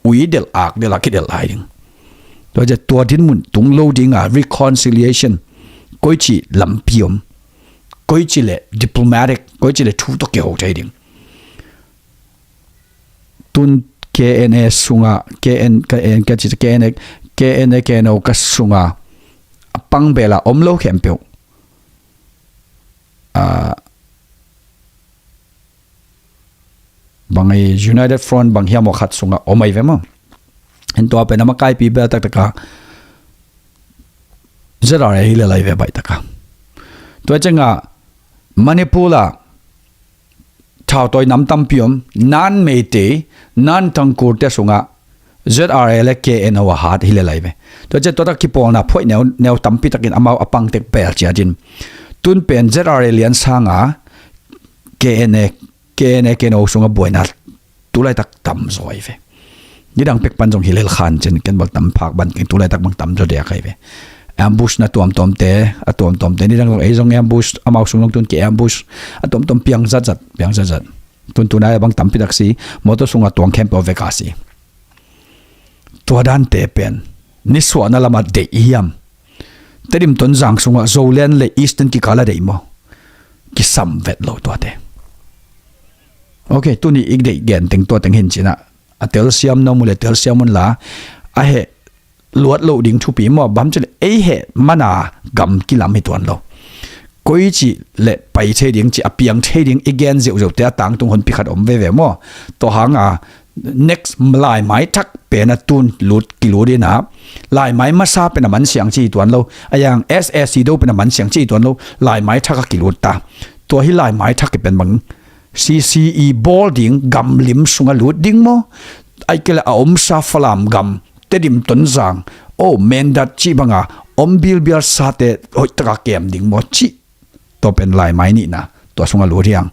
ui del ak del a kidelh lai ding. Tua cia tua dinmun tung lo ding a reconciliation koici lampi om, koici le diplomatic, koici le thu tawh kiho thei ding. Tun K N A sunga, K N, K N, K N A, K N O ka sunga a pang bela om lo khempeuh. A, bang ei United Front bang hiam aw khat sungah om ai ve maw? En tua pen a makaipi bel taktak a Z R A hi le lai ve baih taka. Tua ciangah Manipur ah thautawi nam tampi om, nan Meitei, nan Tangkhul te sungah Z R A le K N O a hat hi le lai ve. Tua ciah tua tak kipawlna phoih neu, neu tampi takin amau a pangtek bel ciatin tun pen Z R A lian sanga K N A, K N A, K N O sungah buaina tulaitak tam zaw ahi ve. Nidang pek pan zong hi lel khan cin ken bal tam phak ban keng tulaitak bang tam zaw diak ahi ve. Ambush na tuamtuamte, a tuamtuamte, nidang zong ei zong ambush, amau sung zong tun ki ambush, a tuamtuam piang zatzat, piang zatzat. Tun tunai a bang tampi tak si, motor sungah tuang khempeuh vek a si. Tua dante pen nisuahna lamah deih hiam? Tedim Tonzang sungah Zoland le Eastern kikala deih maw? Kisam vet lo tuate. Ok, tuni i deih gen teng tua teng hin cinah a telsiam na mu le telsiam unla, a heh luat loh ding thupi maw? Bam cile ei heh mana gam kilam hi tuan lo. Koi cih le pai thei ding cih a piang thei ding i gen zeuhzeuhte a tangtung honpi khat om veve maw? Tua hanga next laimai thak pen a tun lut kilut ina, laimai masa pen a mansiang ci hi tuan lo, a yang S A C do pen a mansiang ci hi tuan lo, laimai thak a kilut ta. Tua hi laimai thak i pen bang C C E bawl ding gamlim sunga lut ding maw? Ai kele a omsa Falam gam, Tedim Tonzang, o Mendat cih banga om bilbial sate hoihtaka kem ding maw cih? Tua pen laimai nihna, tua sunga lut hiang.